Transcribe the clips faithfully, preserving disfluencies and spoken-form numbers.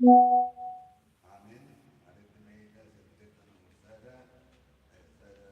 Amin. Adong di Maida, Senteta nomor sada, ayat sada.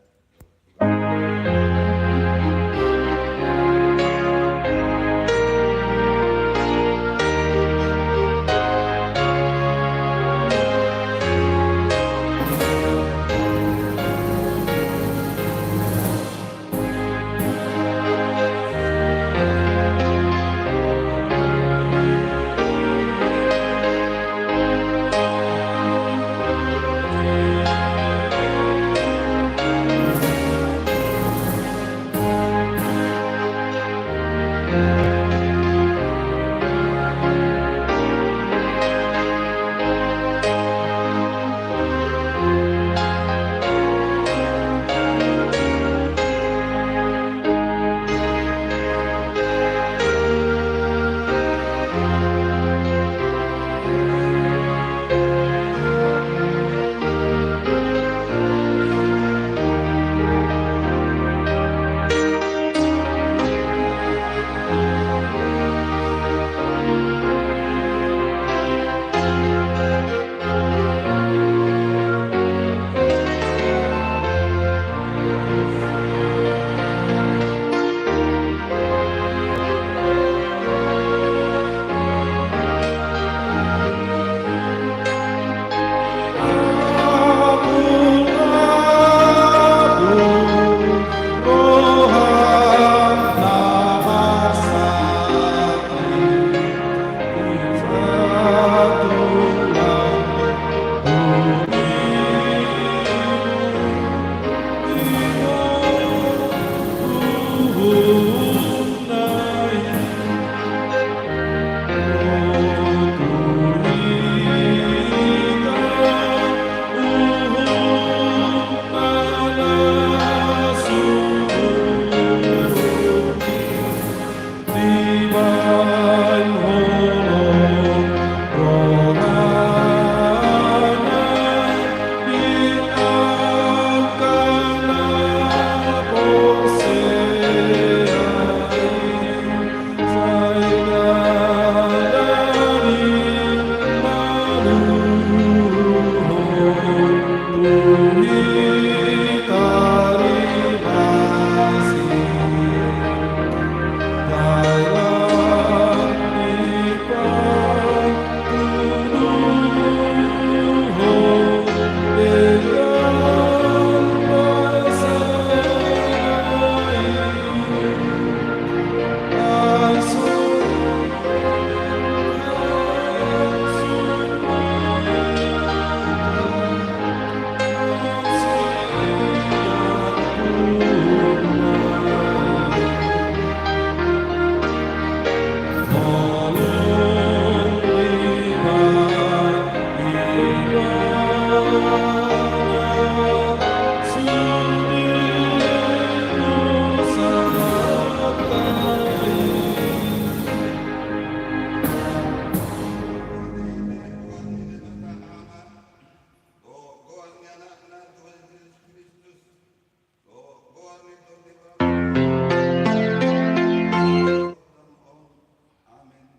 Amin.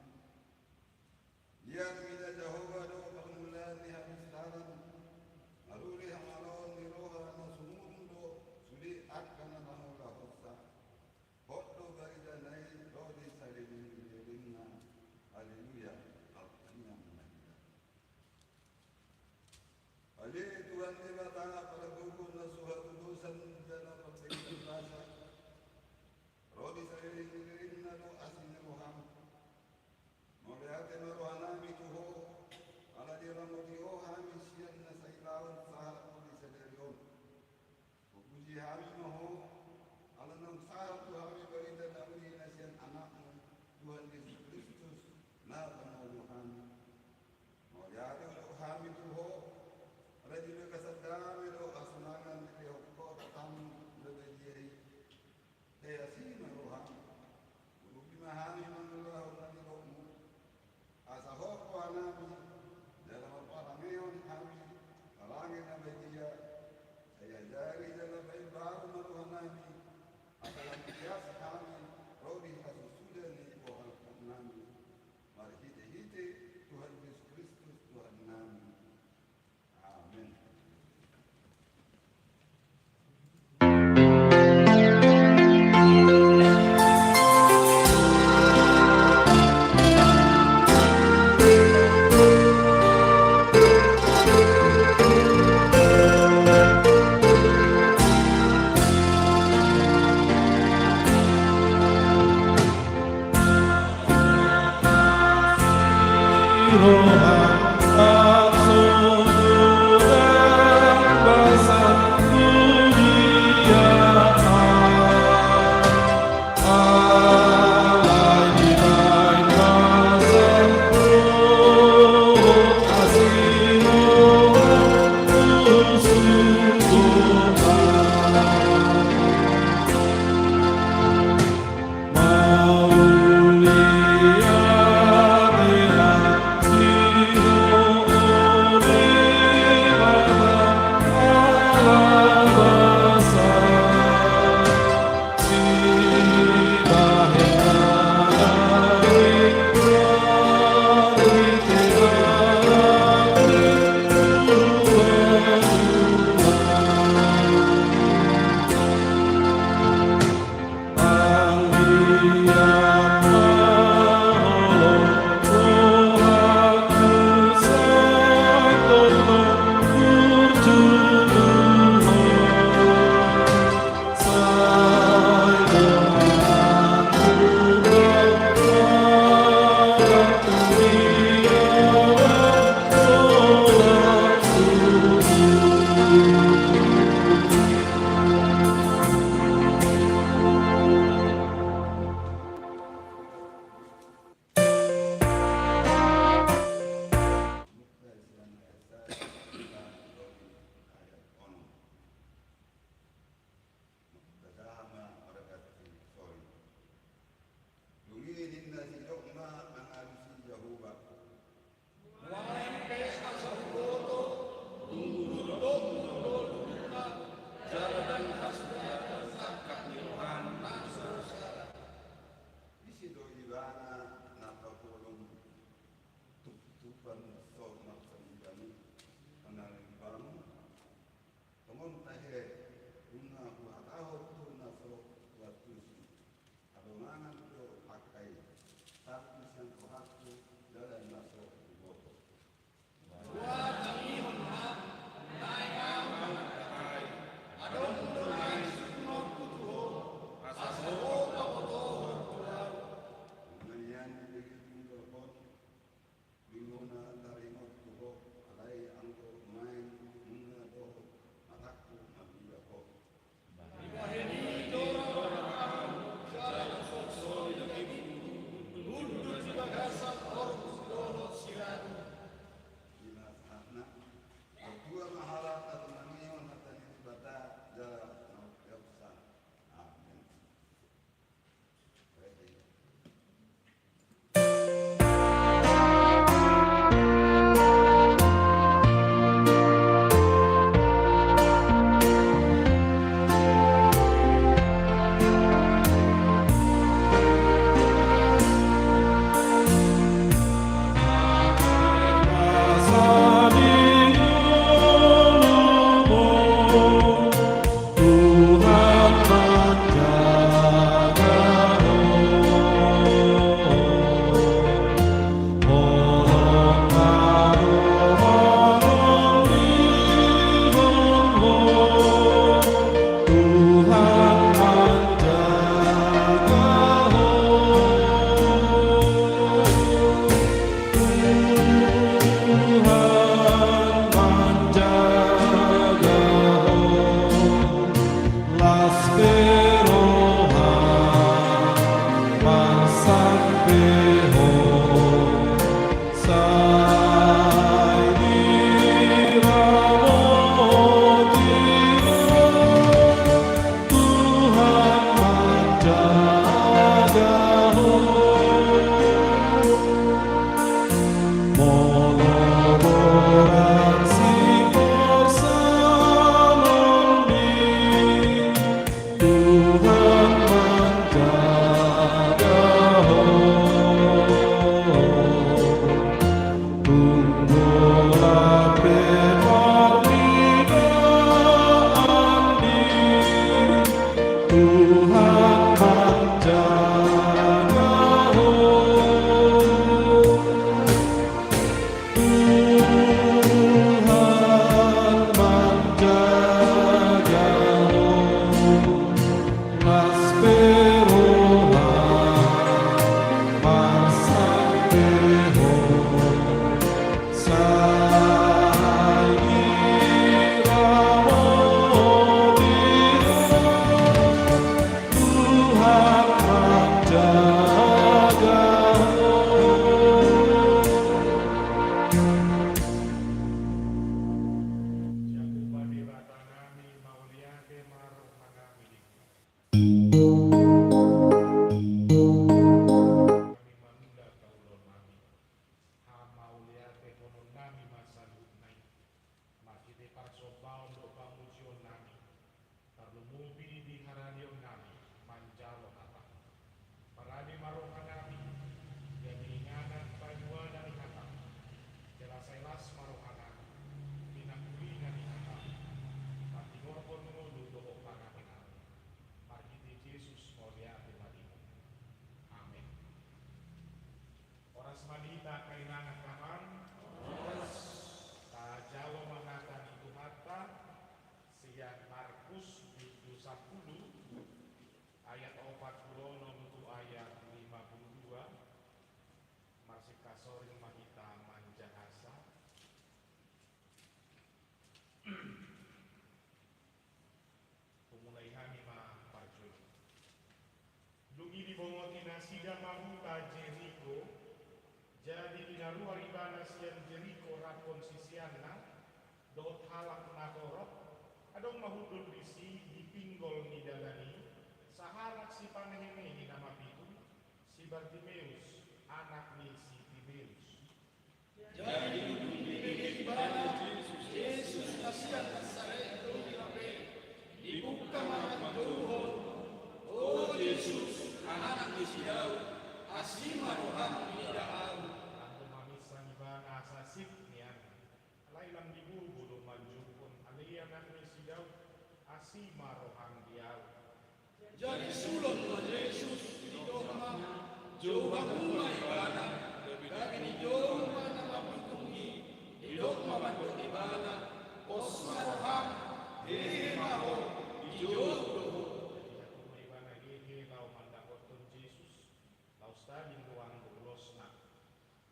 Ia mida Jahowa do parmulaan ni habistaran, maruri hangaloon ni roha na sumurung do sude angka na mangulahonsa. Hot do barita na i ro di saleleng ni lelengna. Haleluya. Martangiang ma hita. Ale Tuhan Debata, pargogo na so hatudosan jala pardenggan basa, ro di saleleng ni lelengna do asi ni roham. Mauliate ma rohanami tu Ho, ala diramoti Ho hami sian na sailaon sahat tu sadari on. Hupuji hami ma Ho, ala naung sahat tu hami barita na uli na sian Anakmu, Tuhan Jesus Kristus, na pangolu hami. Mauliate do hami tu Ho, ala di bagasan dame dohot hasonangan dilehon Ho tamu na badia i. Sai asi ma roham, urupi ma hami mangulahon na nidokmu. Asa hot rohanami, jala marparangehon hami parange na badia, sai ajari jala paimbaru ma rohanami, asa lam ias hami ro di hasusuda ni pohalumpang nami, marhite Mangan do angka i, tapi sian rohangku jala na so huboto. Buat tangihon ma, naeng ahu mangan angka i, adong do naeng sungkunonku tu ho, asa ho pabotohon tu ahu. Nunga nian dibege pinggol on, bingona taringot tu ho, alai anggo nuaeng nunga dohot matangku mambida ho. Dibahen i torang ahu, jala songon i dagingku, hundul di bagasan orbuk dohot siratu. Ima sahatna. Martua ma halak na tumangihon hata ni Debata jala na umpeopsa. Amen. Tuhan manjaga ho. Holong ma rohangku, holong ma rohangku. Tuhan manjaga ho. Tuhan manjaga ho, las pe roham marsampe ho, sai diramoti ho. Tuhan manjaga ho. Molo borat siporsanon di, Tuhan manjaga ho. Tung borat pe parnidaan di, Tuhan manjaga ho. Tuhan manjaga ho. Las pe roham marsampe ho, sai diramoti ho. Tuhan manjaga ho. Jahowa Debata nami, mauliate ma roha nami di Ho. Nami manunda taulon nami. Hamauliatehonon nami ma saluhutna i. Marhite parsombaon dohot pamujion nami, tarlumobi di haradeon nami manjalo hata. Parade ma roha nami, gabe inganan paduana ni hata. Jala sai las ma roha nami, pinangulingan ni hata. Martigorhon ngolu dohot pangabe nami. Marhite Jesus mauliate ma di Ho. Amen. Horas ma di hita angka inang angka amang. Horas. Tajalo ma hata ni Tuhanta sian Markus bindu sampulu, ayat opat pulu onom tu ayat lima pulu dua. Marsikasoring ma hita manjahasa. Humulai hami ma parjolo. Dung i dibongoti nasida ma huta Jeriko, jadi pinaruar Ibana sian Jeriko rap siseanna, dohot halak na torop. Adong ma hundul disi di pinggol ni dalan i, sahalak sipanehenehe na mapitu, si Bartimeus, anak ni si Timeus. Jadi dung dibege Ibana Jesus na sian Nasaret do i hape, dibungka ma hatutuhon: O Jesus, anak ni si Daud, asi ma roham mida ahu. Anggo maminsang Ibana asa sip nian, alai lam dibobo do manjouhon: Ale anak ni si Daud, asi ma roham di ahu. Jadi sulon ma Jesus, didok Jou hamu ma ibana, gabe dijou ma na mambitung i, didok ma mandok ibana, pos ma roham, hehe ma ho, dijou do ho. Dijou ma ibana hehe laho mandapothon Jesus, laos tading do anggo ulosna.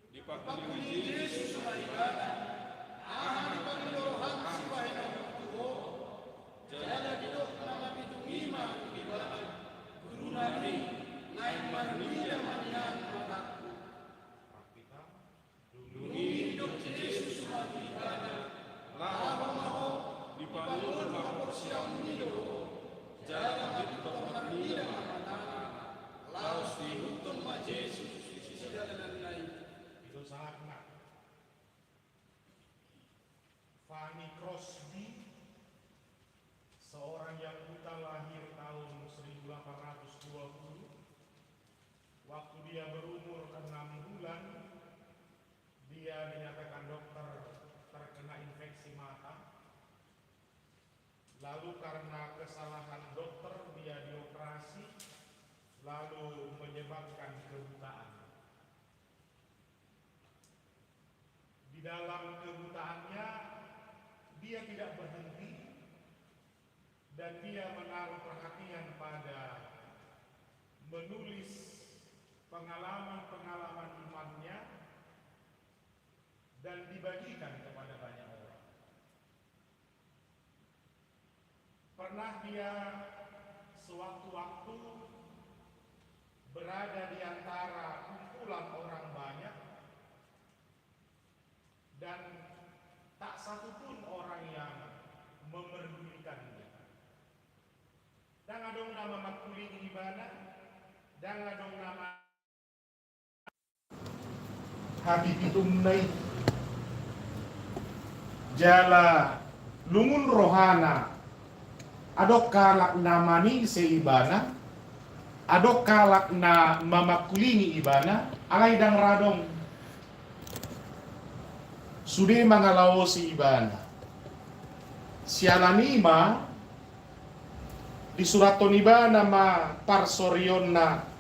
Dipangkulingi Jesus ma ibana, aha na pangido roham sibahen ahu tu ho? Jala didok na mambitung i ma tu ibana, Guru nami, naeng marnida ma nian matangku. Dung i didok Jesus ma tu ibana, laho ma ho, dipangido ma porsiaon i do ho. Jala tong marnida ma matana, laos diihuthon ma Jesus sidalananna i. Itu saatnya Fanny Crosby, seorang yang buta, lahir tahun seribu delapan ratus dua puluh. Waktu dia berumur enam bulan, dia dinyatakan dokter terkena infeksi mata. Lalu karena kesalahan dokter, dia dioperasi, lalu menyebabkan kebutaan. Di dalam kebutaannya, dia tidak berhenti dan dia menaruh perhatian pada menulis pengalaman-pengalaman imannya dan dibagikan kepada banyak orang. Pernah dia sewaktu-waktu berada di antara kumpulan orang banyak dan tak satu pun orang yang memerdulikannya. Ndang adong na mamangkulingi ibana, ndang adong na Habibitumna i. Jala lungun rohana, adong halak na manise ibana, adong halak na mamangkulingi ibana, alai ndang ra adong. Sude mangalaosi ibana. Siala ni i ma disurathon ibana ma parsorionna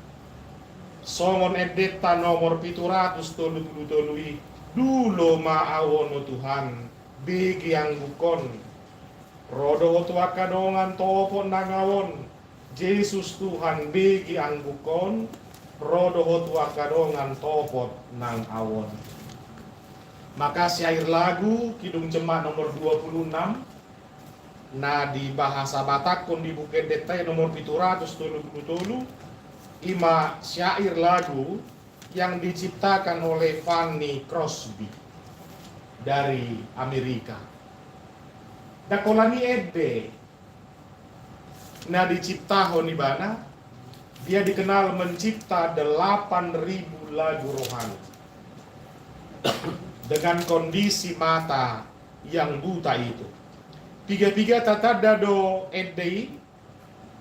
songon endenta nomor pitu ratus tolu pulu tolu i: Dulo ma au on, o Tuhan, bege anggukon. Ro do ho tu angka dongan, topot nang au on. Jesus Tuhan, bege anggukon. Ro do ho tu angka dongan, topot nang au on. Maka syair lagu Kidung Jemaat nomor dua puluh enam, na di bahasa Batakhon di buku endenta i nomor pitu ratus tolu pulu tolu, i ma syair lagu yang diciptakan oleh Fanny Crosby dari Amerika. Ndang holan i ende na diciptahon ibana, dia dikenal mencipta delapan ribu lagu rohani dengan kondisi mata yang buta itu. Piga-piga tatanda do ende i,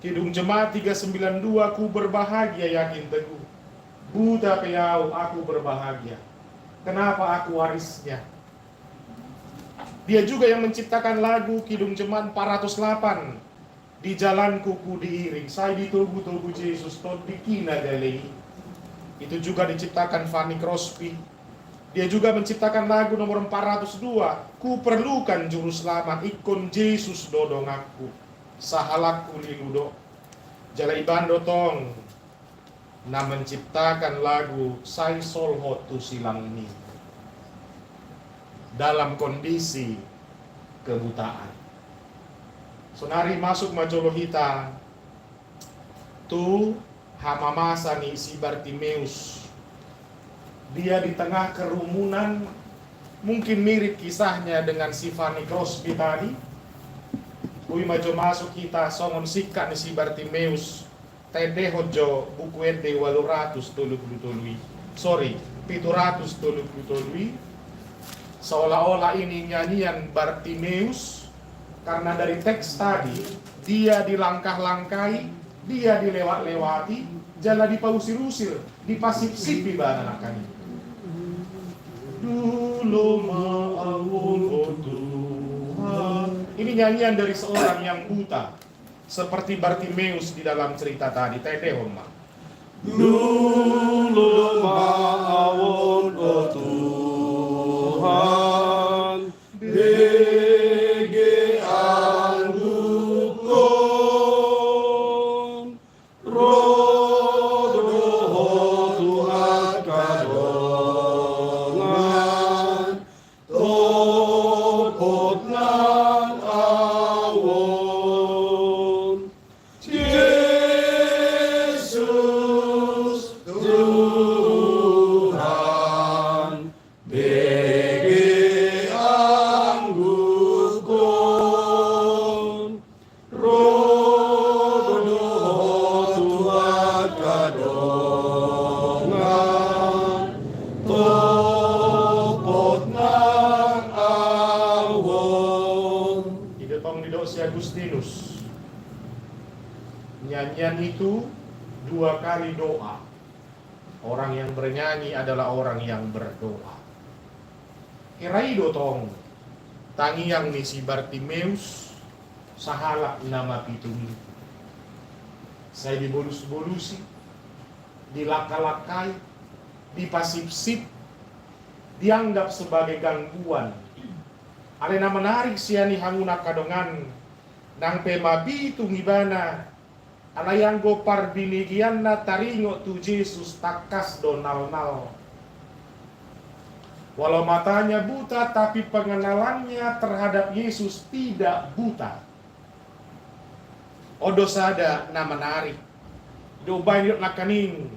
Kidung Jemaat tiga sembilan dua: Ku berbahagia, yakin teguh. Buta pe au, aku berbahagia. Kenapa aku warisnya? Dia juga yang menciptakan lagu Kidung Jemaat empat ratus delapan, Di jalanku ku diiring, sai ditogu-togu Jesus tondingkina gale i. Itu juga diciptakan Fanny Crosby. Dia juga menciptakan lagu nomor empat ratus dua, Ku perlukan Juru Selamat, ingkon Jesus do donganku, sahalakku lilu do. Jala ibana do tong na menciptakan lagu Sai Solhot tu Silangmi dalam kondisi kebutaan. Sonari masuk ma jolo hita tu hamamasa ni si Bartimeus. Dia di tengah kerumunan, mungkin mirip kisahnya dengan si Fanny Crosby tadi. Boi ma jo masuk hita songon singkat ni si Bartimeus. Taendehon jo buku ende ualu ratus tolu pulu tolu i, sorry, pitu ratus tolu pulu tolu i, seolah-olah ini nyanyian Bartimeus, karena dari teks tadi, dia dilangkah-langkahi, dia dilewat-lewati, jala dipausir-usir, dipasipsip ibana nangkin i. Dulo ma au on, o Tuhan. Ini nyanyian dari seorang yang buta. Seperti Bartimeus di dalam cerita tadi, taendehon ma. Lolo ma au on, o Tuhan, bege anggukon, ro do Ho tu angka dongan, topot nang au on. Jesus Tuhan, bege anggukon, ro do Ho tu angka dongan, topot nang au on. I do tong didok si Agustinus. Nyanyian itu dua kali doa. Orang yang bernyanyi adalah orang yang berdoa. Hira i do tong tangiang ni si Bartimeus sahalak na mapitung i. Sai dibolus-bolusi, dilangka-langkai, dipasipsip, dianggap sebagai gangguan. Alai na menarik sian i, hamu na angka dongan, nang pe mapitung ibana, alai anggo parbinegeianna taringot tu Jesus tangkas do nalnal. Walau matanya buta, tapi pengenalannya terhadap Yesus tidak buta. On do sada na menarik. Dibaen didok nangkaning,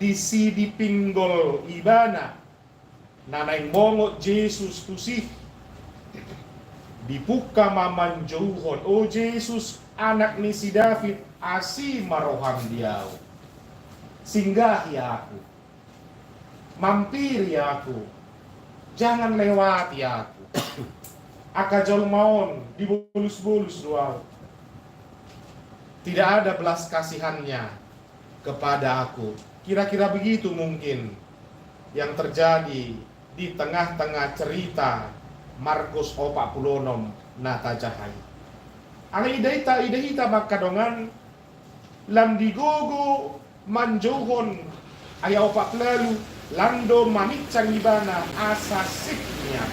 disi dipinggol ibana na naeng mongot Jesus tusi, dipungka ma manjouhon, "O Jesus, Anak ni si David, asi ma roham di ahu. Singgahi aku. Mampiri aku. Jangan lewati aku." Angka jolma on dibolus-bolus do au. Tidak ada belas kasihannya kepada aku. Kira-kira begitu mungkin yang terjadi di tengah-tengah cerita Markus opat pulu onom na tajaha i. Alai ida hita, ida hita ma angka dongan, lam digogo manjouhon, ayat opat pulu ualu, lam do manincang ibana asa sip nian.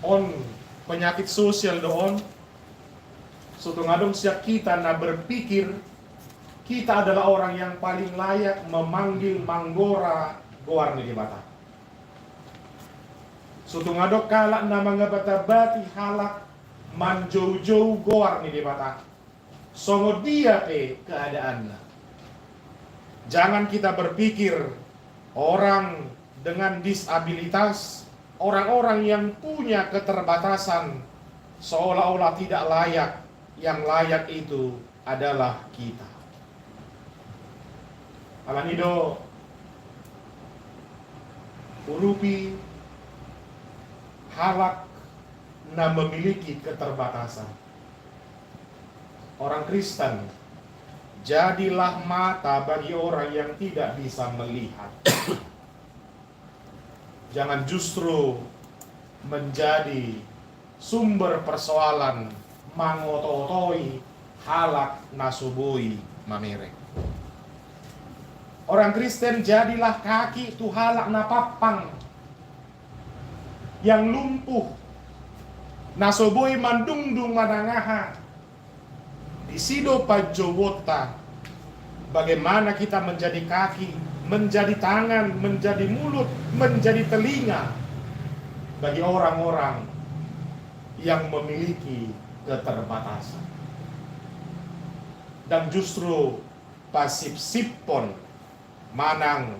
On penyakit sosial do on. So tung adong sian hita na berpikir kita adalah orang yang paling layak memanggil, manggora goar ni Debata. So tung adong halak na mangabat-abati halak, manjoujou goar ni Debata, songon dia pe keadaanna. Jangan kita berpikir orang dengan disabilitas, orang-orang yang punya keterbatasan, seolah-olah tidak layak. Yang layak itu adalah kita. Alani do, urupi halak na memiliki keterbatasan. Orang Kristen, jadilah mata bagi orang yang tidak bisa melihat. Jangan justru menjadi sumber persoalan, mangoto-otoi halak na so boi mamereng. Orang Kristen, jadilah kaki tu halak na pampang, yang lumpuh, na so boi mandungdung manang aha. Disi do panjouonta, bagaimana kita menjadi kaki, menjadi tangan, menjadi mulut, menjadi telinga bagi orang-orang yang memiliki keterbatasan. Dan justru pasipsiphon manang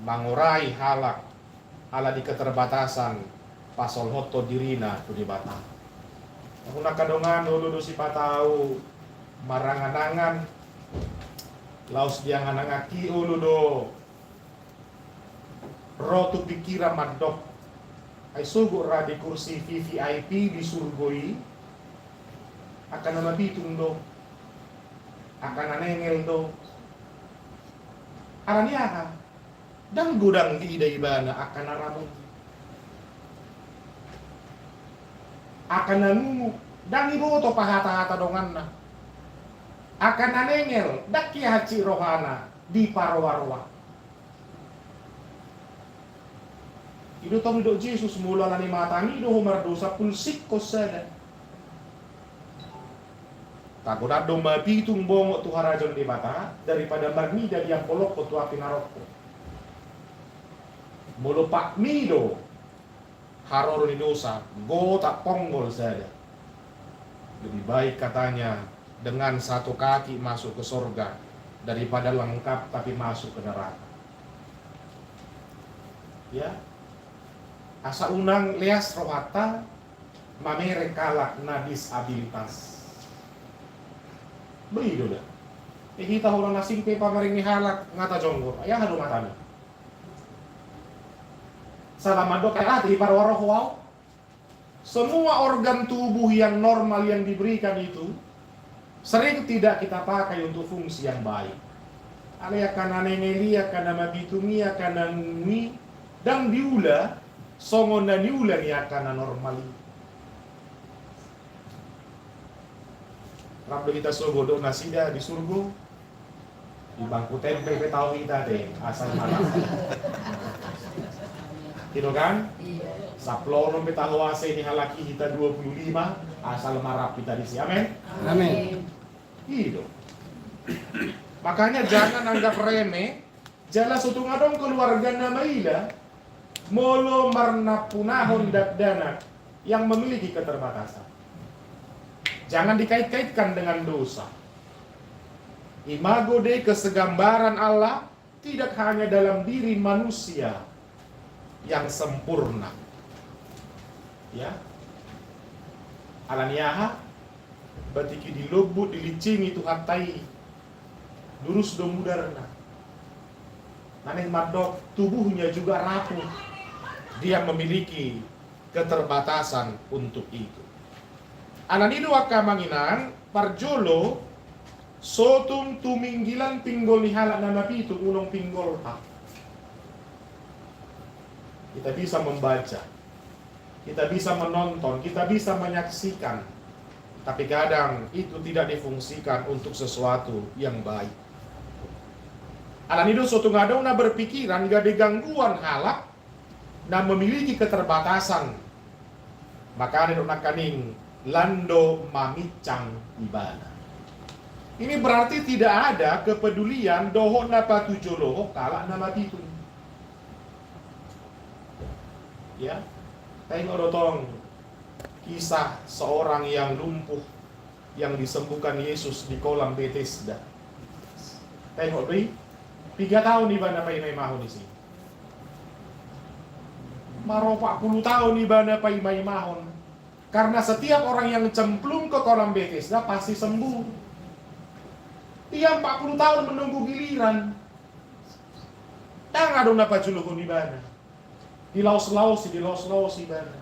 mangorai halak ala ni keterbatasan, pasolhothon dirina tu Debata. Hamu na angka dongan, olo do sipata ahu marangan-angan, laos di angan-anganki olo do ro tu pingkiran mandok, ai sogot ra di kursi V V I P di surgo i, angka na mapitung do, angka na nengel do. Ala ni aha? Ndang godang diida ibana angka na ramung, angka na nungnung, ndang diboto pahata-hata donganna. Angka na nengel, ndang hea hansit rohana diparoa-roa. I do tong didok Jesus, molo alani mata ni do ho mardosa, pulsikhon sada. Tagodang do mapitung bongot tu harajaon Debata daripada marnida diampolokhon tu api narokko. Molo patmi do haroro ni dosa, gotak ponggol sada. Lebih baik katanya dengan satu kaki masuk ke sorga daripada lengkap tapi masuk ke neraka. Ya. Asa unang leas rohanta mamereng halak na disabilitas. Boi do da. E hita holan asing pe pamereng ni halak nga tajonggor. Ai aha do matami? Sala mandok, ah, diparoa roha au. Semua organ tubuh yang normal yang diberikan itu sering tidak kita pakai untuk fungsi yang baik. Alai angka na nengel i, angka na mapitung i, angka na nunung i, ndang diula songon na niula ni angka na normal i. Rap do hita sogot dohot nasida di surgo. Di bangku tempe pe taho hita ate, asal marap. I do kan? Iya. Sampulu onom pe taho A C ni halak i, hita dua puluh lima, asal marap hita disi. Amen? Amen. I do. Makanya jangan anggap remeh. Jala so tung adong keluarga na maila, molo marnampunahon dakdanak yang memiliki keterbatasan. Jangan dikait-kaitkan dengan dosa. Imago Dei, kesegambaran Allah, tidak hanya dalam diri manusia yang sempurna. Ya. Alani aha? Batik i dilombut, dilincingi Tuhanta i. Durus do mudarna. Na naeng mandok, tubuhnya juga rapuh. Dia memiliki keterbatasan untuk itu. Alani i do angka amang inang, parjolo, so tung tuminggilan pinggol ni halak na mapitung, unang pinggolta. Kita bisa membaca, kita bisa menonton, kita bisa menyaksikan, tapi kadang itu tidak difungsikan untuk sesuatu yang baik. Alani i do so tung adong na berpikiran gabe gangguan halak na memiliki keterbatasan. Makana didok nangkaning, lan do mamincang ibana. Ini berarti tidak ada kepedulian dohot na patujolohon halak na mapitung. Ya, taingot do tong kisah seorang yang lumpuh yang disembuhkan Yesus di kolam Betesda. Taingot do i? Piga taon ibana paima-imahon disi? Maropak pulu taon ibana paima-imahon. Karena setiap orang yang cemplung ke kolam Betesda pasti sembuh. Ia empat puluh tahun menunggu giliran. Ndang adong na pajolohon ibana. Dilaos-laosi, dilaos-laosi ibana.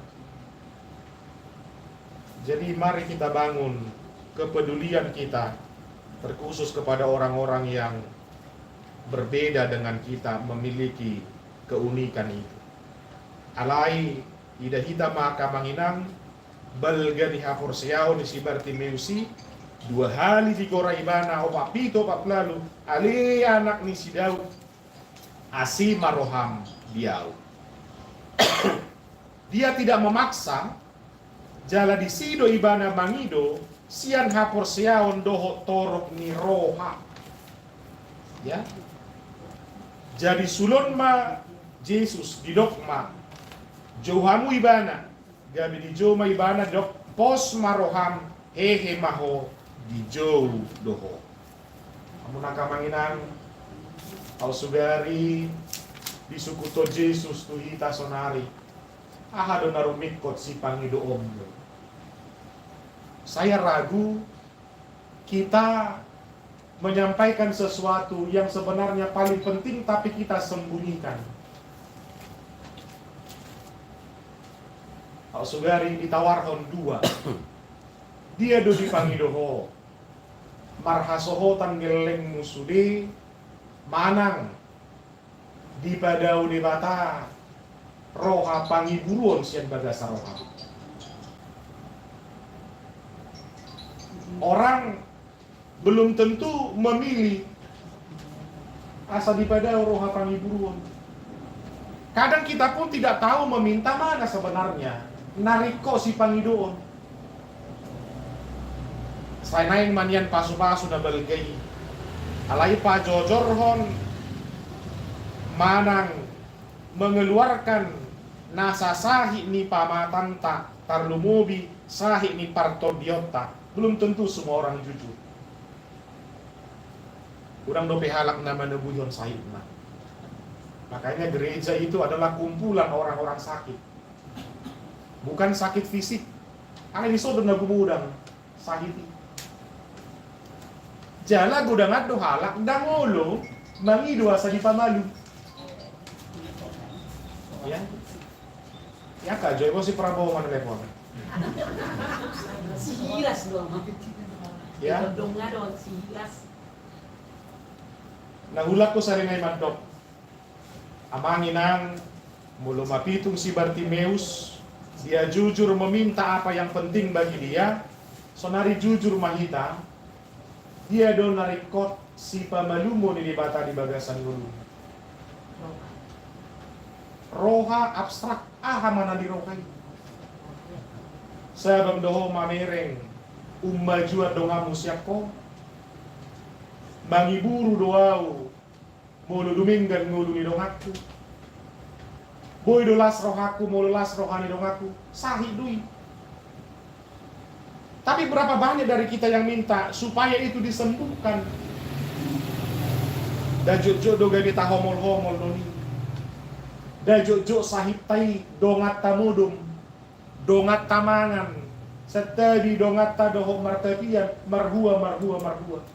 Jadi mari kita bangun kepedulian kita, terkhusus kepada orang-orang yang berbeda dengan kita, memiliki keunikan itu. Alai ida hita ma angka amang inang, balga ni haporseaon ni si Bartimeus i, dua hali digora ibana, opat pitu, opat pulu ualu, ale anak ni si Daud, asi ma roham di ahu. Dia tidak memaksa, jala disi do ibana mangido sian haporseaon dohot torop ni roha. Ya. Jadi sulo ma Jesus, didok ma, jou hamu ibana. Gabe dijou ma ibana, didok, pos ma roham, hehe ma ho, dijou do ho. Hamu angka amang inang, au sugari disungkun Jesus tu hita sonari. Aha do na rumingkot sipangidoonmu? Saya ragu kita menyampaikan sesuatu yang sebenarnya paling penting tapi kita sembunyikan. Au sugari ditawarhon dua. Dia do dipangido ho? Marhasohotan gellengmu sude manang dipadao Debata roha pangiburuon sian bagasan roha. Orang belum tentu memilih asa dipadao roha pangiburuon. Kadang kita pun tidak tahu meminta mana sebenarnya na ringkot sipangidoon. Sai naeng ma nian pasupasu na balga i, alai pajojorhon manang mengeluarkan nasa sahit ni pamatanta, tarlumobi sahit ni partondionta, belum tentu semua orang jujur. Godang dope halak na manoguhon sahitna. Makanya gereja itu adalah kumpulan orang-orang sakit. Bukan sakit fisik. Alai dison do na gumodang sahit i. Jala godang do halak ndang olo mangido asa dipamalum. Ya. Ya, Kak Joy, bos si Prabowo mana telepon? Si Hilas do. Ya. Dong ngadon si Hilas. Na, huulak ho sari nai mandok. Amang inang, molo mapitung si Bartimeus, dia jujur meminta apa yang penting bagi dia, sonari jujur ma hita, dia do na ringkot sipamalumon ni Debata di bagasan ngoluna. Roha abstrak, aha ma na di roha i? Sabam do ho mamereng, ummajuan donganmu sian ho. Mangiburu do ahu, molo dumenggan ngolu ni donganku. Boi do las rohangku, molo las roha ni donganku. Sahit do i. Tapi berapa banyak dari kita yang minta supaya itu disembuhkan? Nda jotjot do gabe tahomolhomol do i. Nda jotjot sahitta i donganta modom, donganta mangan, santabi donganta dohot martapian, marhua, marhua, marhua.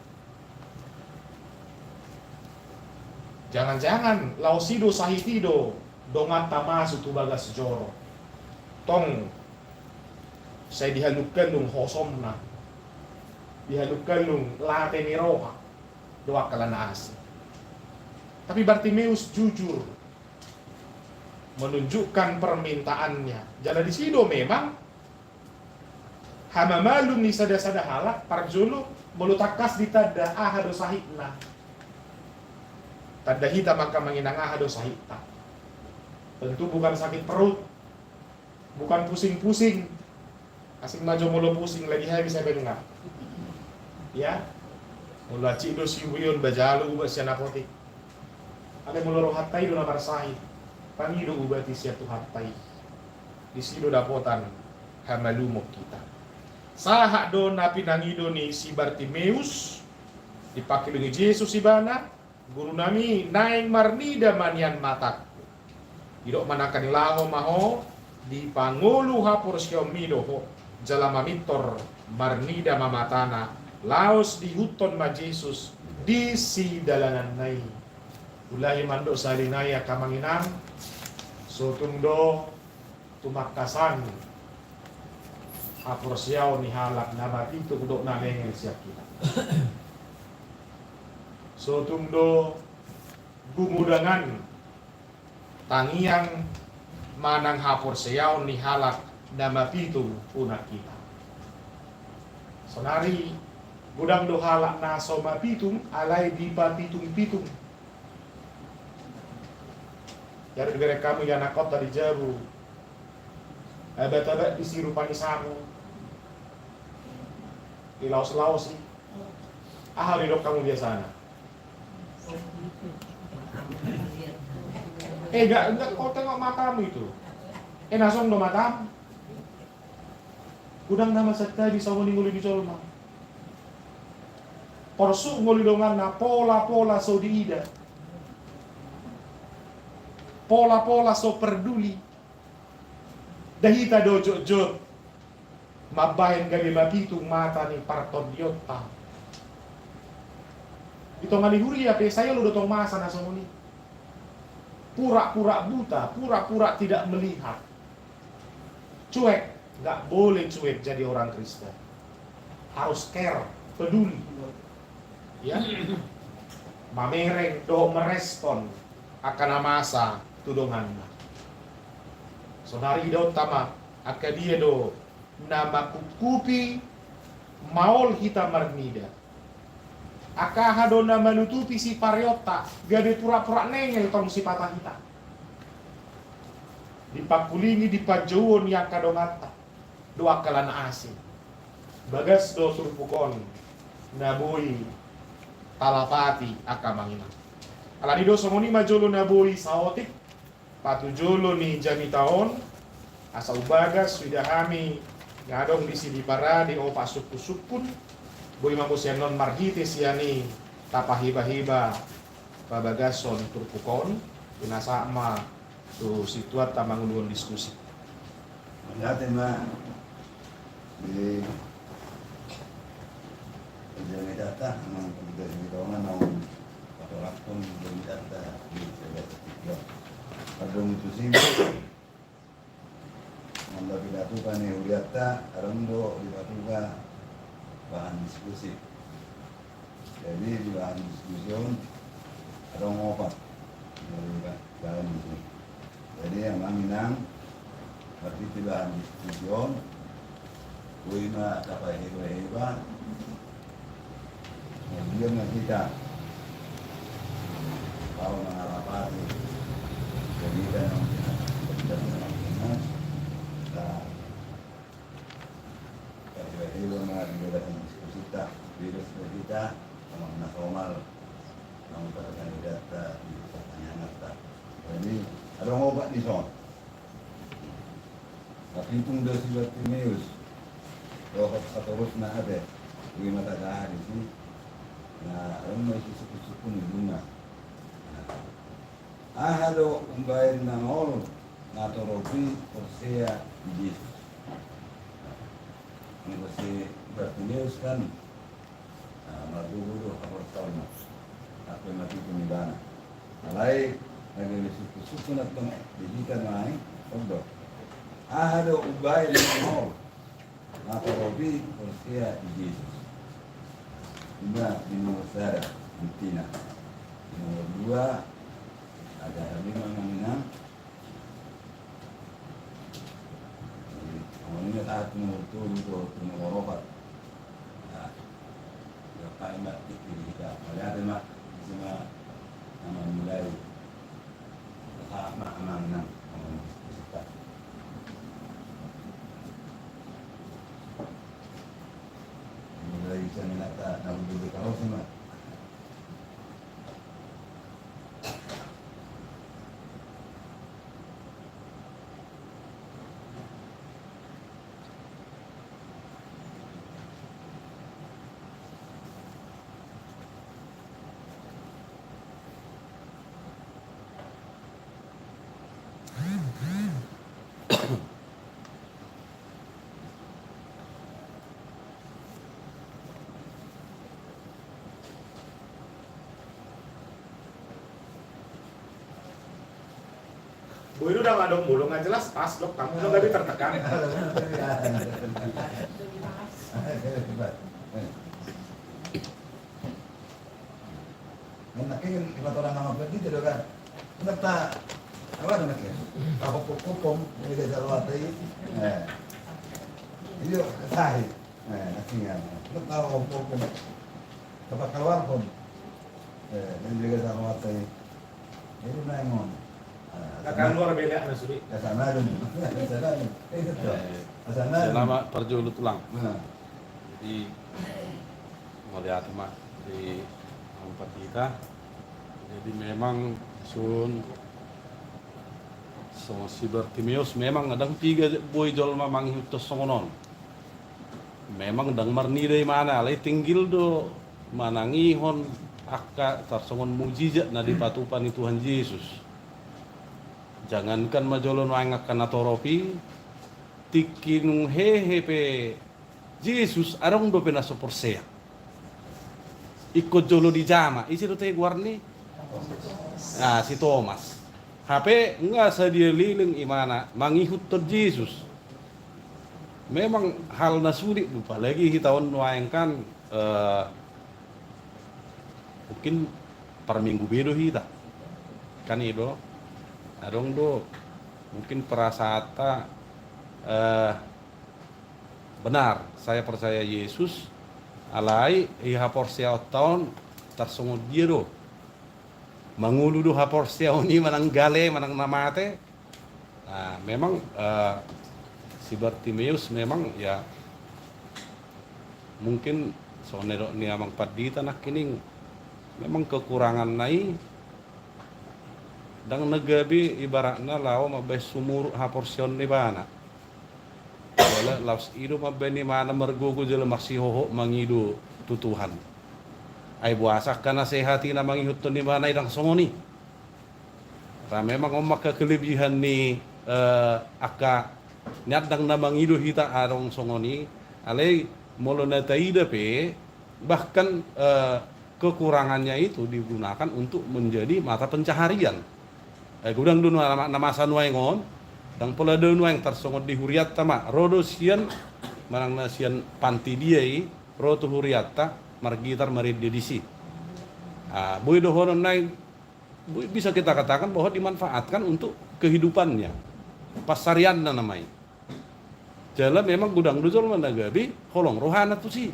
Jangan-jangan laos i do sahit i do donganta masuk tu bagas joro. Tong, sai dihalunghalung hosomna, dihalunghalung late ni roha, do angka na asing. Tapi Bartimeus jujur menunjukkan permintaannya. Jala disi do memang hamamalum ni sada-sada halak, parjolo molo tangkas ditanda aha do sahitna. Tanda hita ma angka amang inang aha do sahitta. Tentu bukan sakit perut, bukan pusing-pusing. Asing ma jo molo pusing, lagi habis hepengna. Ya. Molo hansit do siubeon, ba jalo ubat sian apotik. Alai molo rohanta i do na marsahit, pangido ubat i sian Tuhanta i. Disi do dapotan hamalumon hita. Sahat do na pinangido ni si Bartimeus, dipangkelungi Jesus ibana, Guru nami, naeng marnida ma nian matangku. Didok ma nangkin, laho ma ho, dipangolu haporseaonmi do ho, jala mamintor marnida ma matana, laos diihuthon ma Jesus di sidalananna i. Ulahi mandok sahali nai angka amang inang, so tung do tumangkasan haporseaon ni halak na mapitung dohot na lengel sian hita. So tung do gumudangan tangiang manang haporseaon ni halak na mapitung unang hita. Sonari godang do halak na so mapitung alai dipapitungpitung. Jadi dibereng hamu ianakhonta di jabu, abat-abat disi rupa ni sapu, dilaoslaosi. Aha didok hamu biasana? Eh, enggak, enggak, kau tengok matamu itu. Eh, na songon do matam. Godang nama santabi songon i ngolu ni jolma. Porsuk ngolu donganna, pola-pola so diida. Pola-pola so perduli. Nda hita do jotjot mambahen gabe mapitung mata ni partondionta. Di tonga ni huria pe sai olo do tong masa na songon i. Pura-pura buta, pura-pura tidak melihat. Cuek, nggak boleh cuek jadi orang Kristen. Harus care, peduli. Ya. Mamereng dohot merespon angka na masa tu donganna. Sonari idaonta ma angka dia do na mangkupkupi maol hita marnida. Angka aha do na manutupi sipareonta, gabe pura-pura nengel tong sipata hita. Dipangkulingi, dipanjouon ni angka donganta do angka na asing. Bagas do turpuk on na boi talapati angka amang inang. Alani do songon i ma jolo na boi saotik, patujolo ni jamita on, asa umbagas suida hami na adong disi di parade opat sungkun-sungkun, boi ma muse annon marhite sian i tapaheba-heba pabagason turpuk on, pinasahat ma tu situan ta manguluhon diskusi. Mauliate ma di jamitanta, amang petugas di tonga naung patorangkon jamitanta di jamitanta. Pardongan tusi, molo dipatupa ni hurianta, adong do dipatupa bahan diskusi. Jadi di bahan diskusi on adong opat. Jadi, ba-, bahan diskusi. Jadi amang inang, marhite bahan diskusi on, boi ma tapaheba-heba, na dia ma hita laho mangalapati jamita naung pinatupa, jamita naung pinatupa. Tapaheba-heba ma di bahan diskusinta, bebas ma hita, amang na somal, naung tarkandidat di partangianganta. Jadi adong opat dison. Tapitung do si Bartimeus dohot satorusna, ate, boi ma tajaha disi. Na adong ma disi sungkun-sungkun ni dungna. Aha do umbahen na maol na torop i porsea di Jesus? Anggo si Bartimeus kan, ah, margogo do haporseaonna, hape matitu ibana. Alai na gabe sungkun-sungkun antong di hita nuaeng, on do. Aha do umbahen na maol na torop i porsea di Jesus? Ima di nomor sada, intina. Di nomor dua, ada lima manginang. Jadi, amang inang, taat nomor tolu tu nomor opat. Nah, ya, paling mati di kita. Mauliate ma, isi ma, nama mulai. Sama amang inang, amang inang. Mulai bisa menata, nah, dulu kalau sama. Boi do dang adong molo nggak jelas pas dok kamu udah gak tertekan. Enak kan, lima tahun lama berarti itu kan. Enak tak, apa namanya? Apa hukum ini dari luar tadi? Eh. Ini sahih. Eh, nanti ya. Enak tak hukum. Apa keluar pun. Eh, dan juga sama tadi. Jadi naik mon. Kakak luar beda anak suri. Kasana dong. Kasana dong. Eh, itu tuh. Kasana dong. Selama parjolo tulang. Nah. Jadi mauliate ma di amang pandita. Jadi memang sun songon si Bartimeus memang adong piga boi jolma mangihuthon songon on. Memang dang marnida imana, alai tinggil do manangihon angka tarsongon mujizat na dipatupa ni Tuhan Jesus. Jangankan ma jolo nuaeng angka na torop i, tingki nung hehe pe Jesus adong dope na so porsea. Ingkon jolo dijama, ise do te goarni? Ah, si Tomas. Hape nga sadia leleng imana mangihuthon Jesus. Memang hal na sulit do, apalagi hita on nuaeng kan, eh, mungkin parminggu be do hita. Kan i do, adong do mungkin perasaanta, eh, benar, saya percaya Yesus, Alai i haporseaonta on tarsongon dia do? Mangolu do haporseaon i manang gale manang na mate? Nah, memang, eh, si Bartimeus memang, ya, mungkin songon na nidok ni amang pandita nangkining, memang kekuranganna i ndang na gabe ibaratna laho mambahen sumurut haporseaon ni ibana. Jala laos i do mambahen ibana margogo jala marsihohot mangido tu Tuhan. Ai boasa angka nasehat i na mangihuthon ibana i ndang songon i? Ra memang on ma angka kelebihan ni, eh, angka nian ndang na mangido hita adong songon i. Alai molo na taida pe, bahkan, eh, kekurangannya itu digunakan untuk menjadi mata pencaharian. Eh, godang do na, na masa nuaeng on, ndang pola do nuaeng tarsongon di hurianta ma, ro do sian, manang na sian panti dia i, ro tu hurianta, margitar marende disi. Ah, boi dohonon nai, boi, bisa kita katakan bahwa dimanfaatkan untuk kehidupannya, pansarianna nama i. Jala memang godang do jolma na gabe holong rohana tusi.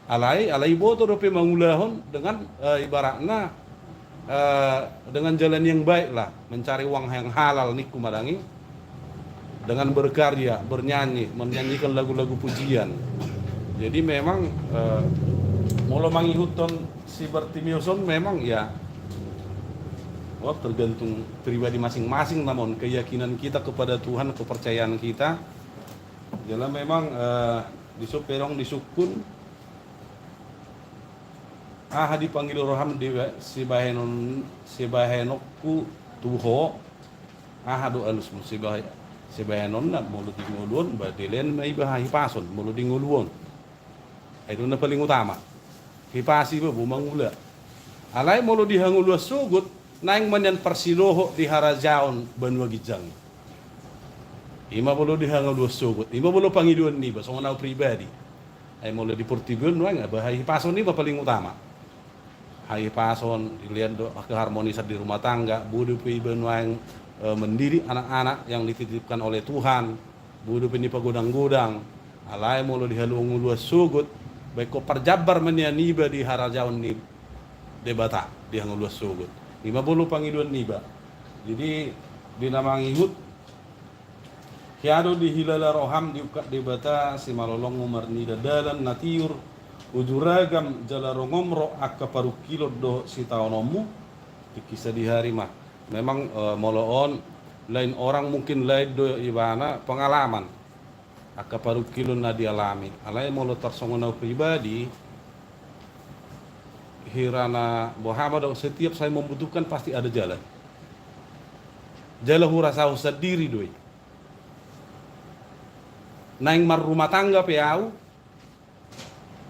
Alai, alai boto dope mangulahon dengan, eh, ibaratna, eh, dengan jalan yang baik lah, mencari uang yang halal, ningku ma dang i, dengan berkarya, bernyanyi, menyanyikan lagu-lagu pujian. Jadi memang, eh, molo mangihuthon si Bartimeus on memang, ya, wah, tergantung pribadi masing-masing, namun keyakinan kita kepada Tuhan, kepercayaan kita. Jala memang, eh, dison pe adong disungkun, aha dipangido roham di, sibahenon, sibahenonku tu ho, aha do alusmu? Sibahe-, sibahenonna molo di ngolu on, ba dilean ma iba hahipason molo di ngolu on. Ai do na paling utama. Hipasi iba bo mangula. Alai molo di hangoluan sogot, naeng ma nian parsidohot di harajaon banua ginjang. Ima molo di hangoluan sogot, ima molo pangidoan niba, songon au pribadi. Ai molo di portibi on nuaeng, ba hahipason i ma paling utama. Hahipason, dilean do keharmonisan di rumah tangga, boi dope iba nuaeng, eh, mendidik anak-anak yang dititipkan oleh Tuhan, boi dope nipagodang-godang. Alai molo di hangoluan sogot, ba ingkon parjambar ma nian iba di harajaon ni Debata di hangoluan sogot. Ima molo pangidoan niba. Jadi, di na mangihut, hea do dihilala roham diungkap Debata, simalolongmu marnida dalan na tiur, uju ragam jala rongom ro angka parungkilon dohot sitaononmu. Tingki sadihari ma. Memang, eh, molo on, lain orang mungkin lain do ibana pengalaman angka parungkilon na dialami. Alai molo tarsongon au pribadi, hira na boha ma do, setiap saya membutuhkan pasti ada jalan. Jala hurasahon sandiri do i. Naeng marrumah tangga pe au,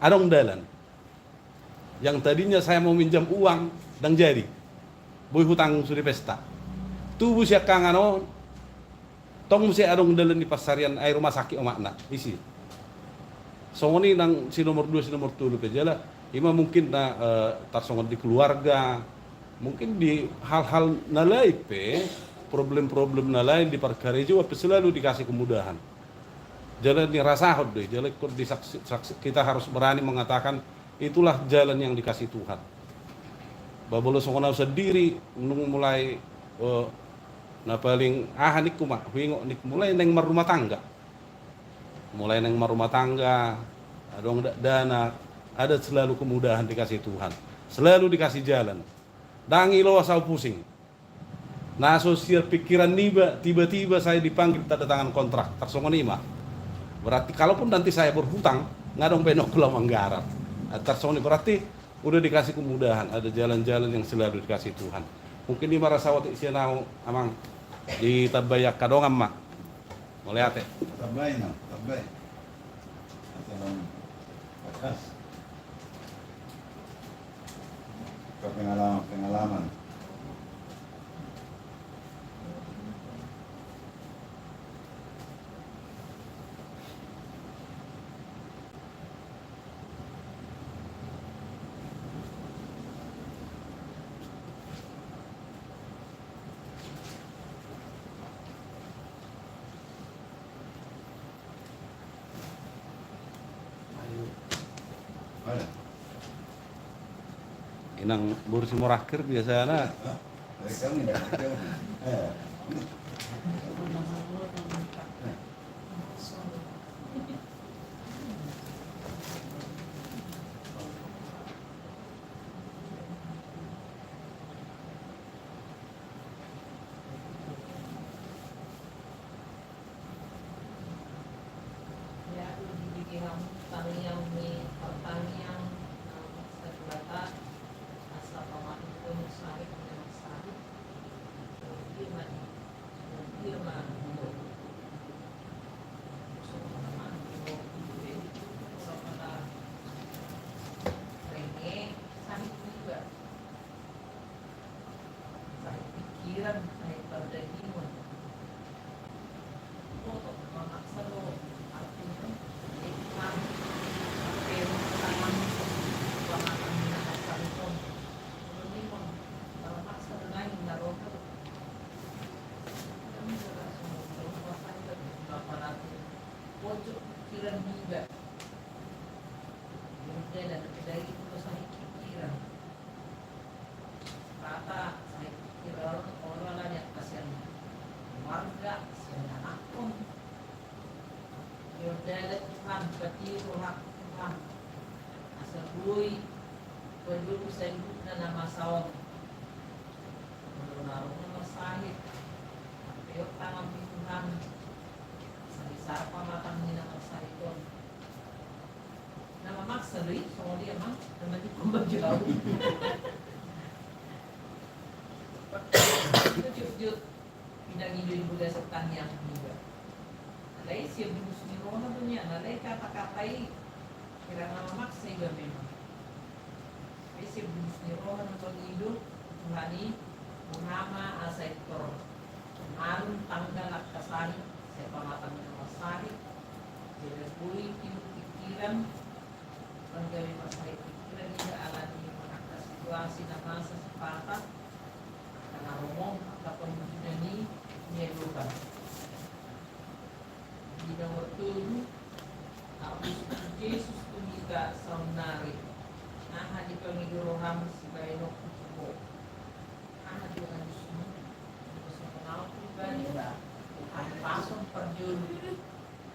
adong dalan. Yang tadinya saya mau minjam uang, ndang jadi. Boi hutang sude pesta. Tubu siangkangan on, tong muse adong dalan ni pansarian, ai rumah sakit omakna, isi. Songon i nang si nomor dua, si nomor tolu pe jala. Ima mungkin na, eh, tarsongon di keluarga, mungkin di hal-hal na lain pe, problem-problem na lain di parkarejoan pe selalu dikasih kemudahan. Jala dirasahon do i, jala ingkon disaksi-, saksi-, kita harus berani mengatakan itulah jalan yang dikasih Tuhan. Ba molo songon au sandiri, nung mulai, eh, na paling aha ningku ma, huingot ningku, mulai naeng marrumah tangga. Mulai naeng marrumah tangga, adong dakdanak, ada selalu kemudahan dikasih Tuhan. Selalu dikasih jalan. Ndang iloas au pusing. Na so sian pikiran niba, tiba-tiba saya dipanggil tanda tangan kontrak, tarsongon i ma. Berarti kalaupun nanti saya berhutang, nggak dong penok pulang manggarar. Ah, tarsongon i berarti udah dikasih kemudahan, ada jalan-jalan yang selalu dikasih Tuhan. Mungkin i ma rasa otik sian au, amang, ditambai angka dongan ma. Mauliate. Tambai, no, tambai. Atau bakas. Pengalaman, pengalaman. Inang boru Simorangkir biasana. Ia, dibege hamu tangiang ni partangiang na masa Debata, asa pamangido sahit ni na sahit. Dia ma, dia ma, sahit ni iba. Sahit pikiran, sahit pardagingon. Boto, mamaksa do, artina, iklan, sampe tangan, pamatan na hasangkon. Molo ningon, mamaksa do nangin na roha do. Kami do langsung, mamaksa do, apalagi pojok pikiran iba. Mungkin ada terjadi, sahit pikiran. Rata sahit pikiran, olo ala ni angka sian keluarga, sian anakkon. Jor dalan Tuhan, patiru roham Tuhan. Asa boi pajolo sahitna na masa on. Molo na ro na marsahit, ampe tangan ni Tuhan. Asa disarpa ma tangan ni na marsahit on. Na mamaksa do i, songon dia ma, na manjukon ma jo au. Jut, jut. Pinangido i di bagasan tangiang iba. Alai sian bulus ni roha do nian, alai kata-kata i, hira na mamaksa iba memang. Alai sian bulus ni roha na mangido, Tuhan i, boha ma asa i tor malum tanggal angka sahit, sian pamatan ni na marsahit, jala boi tiur pikiran, manggabe marsahit pikiran iba ala ni angka situasi na masa sipata, angka na romo, angka pamujuna ni, ni adopan. Di nomor tolu, Apostel Jesus tu hita saonnari. Aha dipangido roham sibahenonku tu ho? Aha do anjusmu? Songon au pribadi, hahipason parjolo.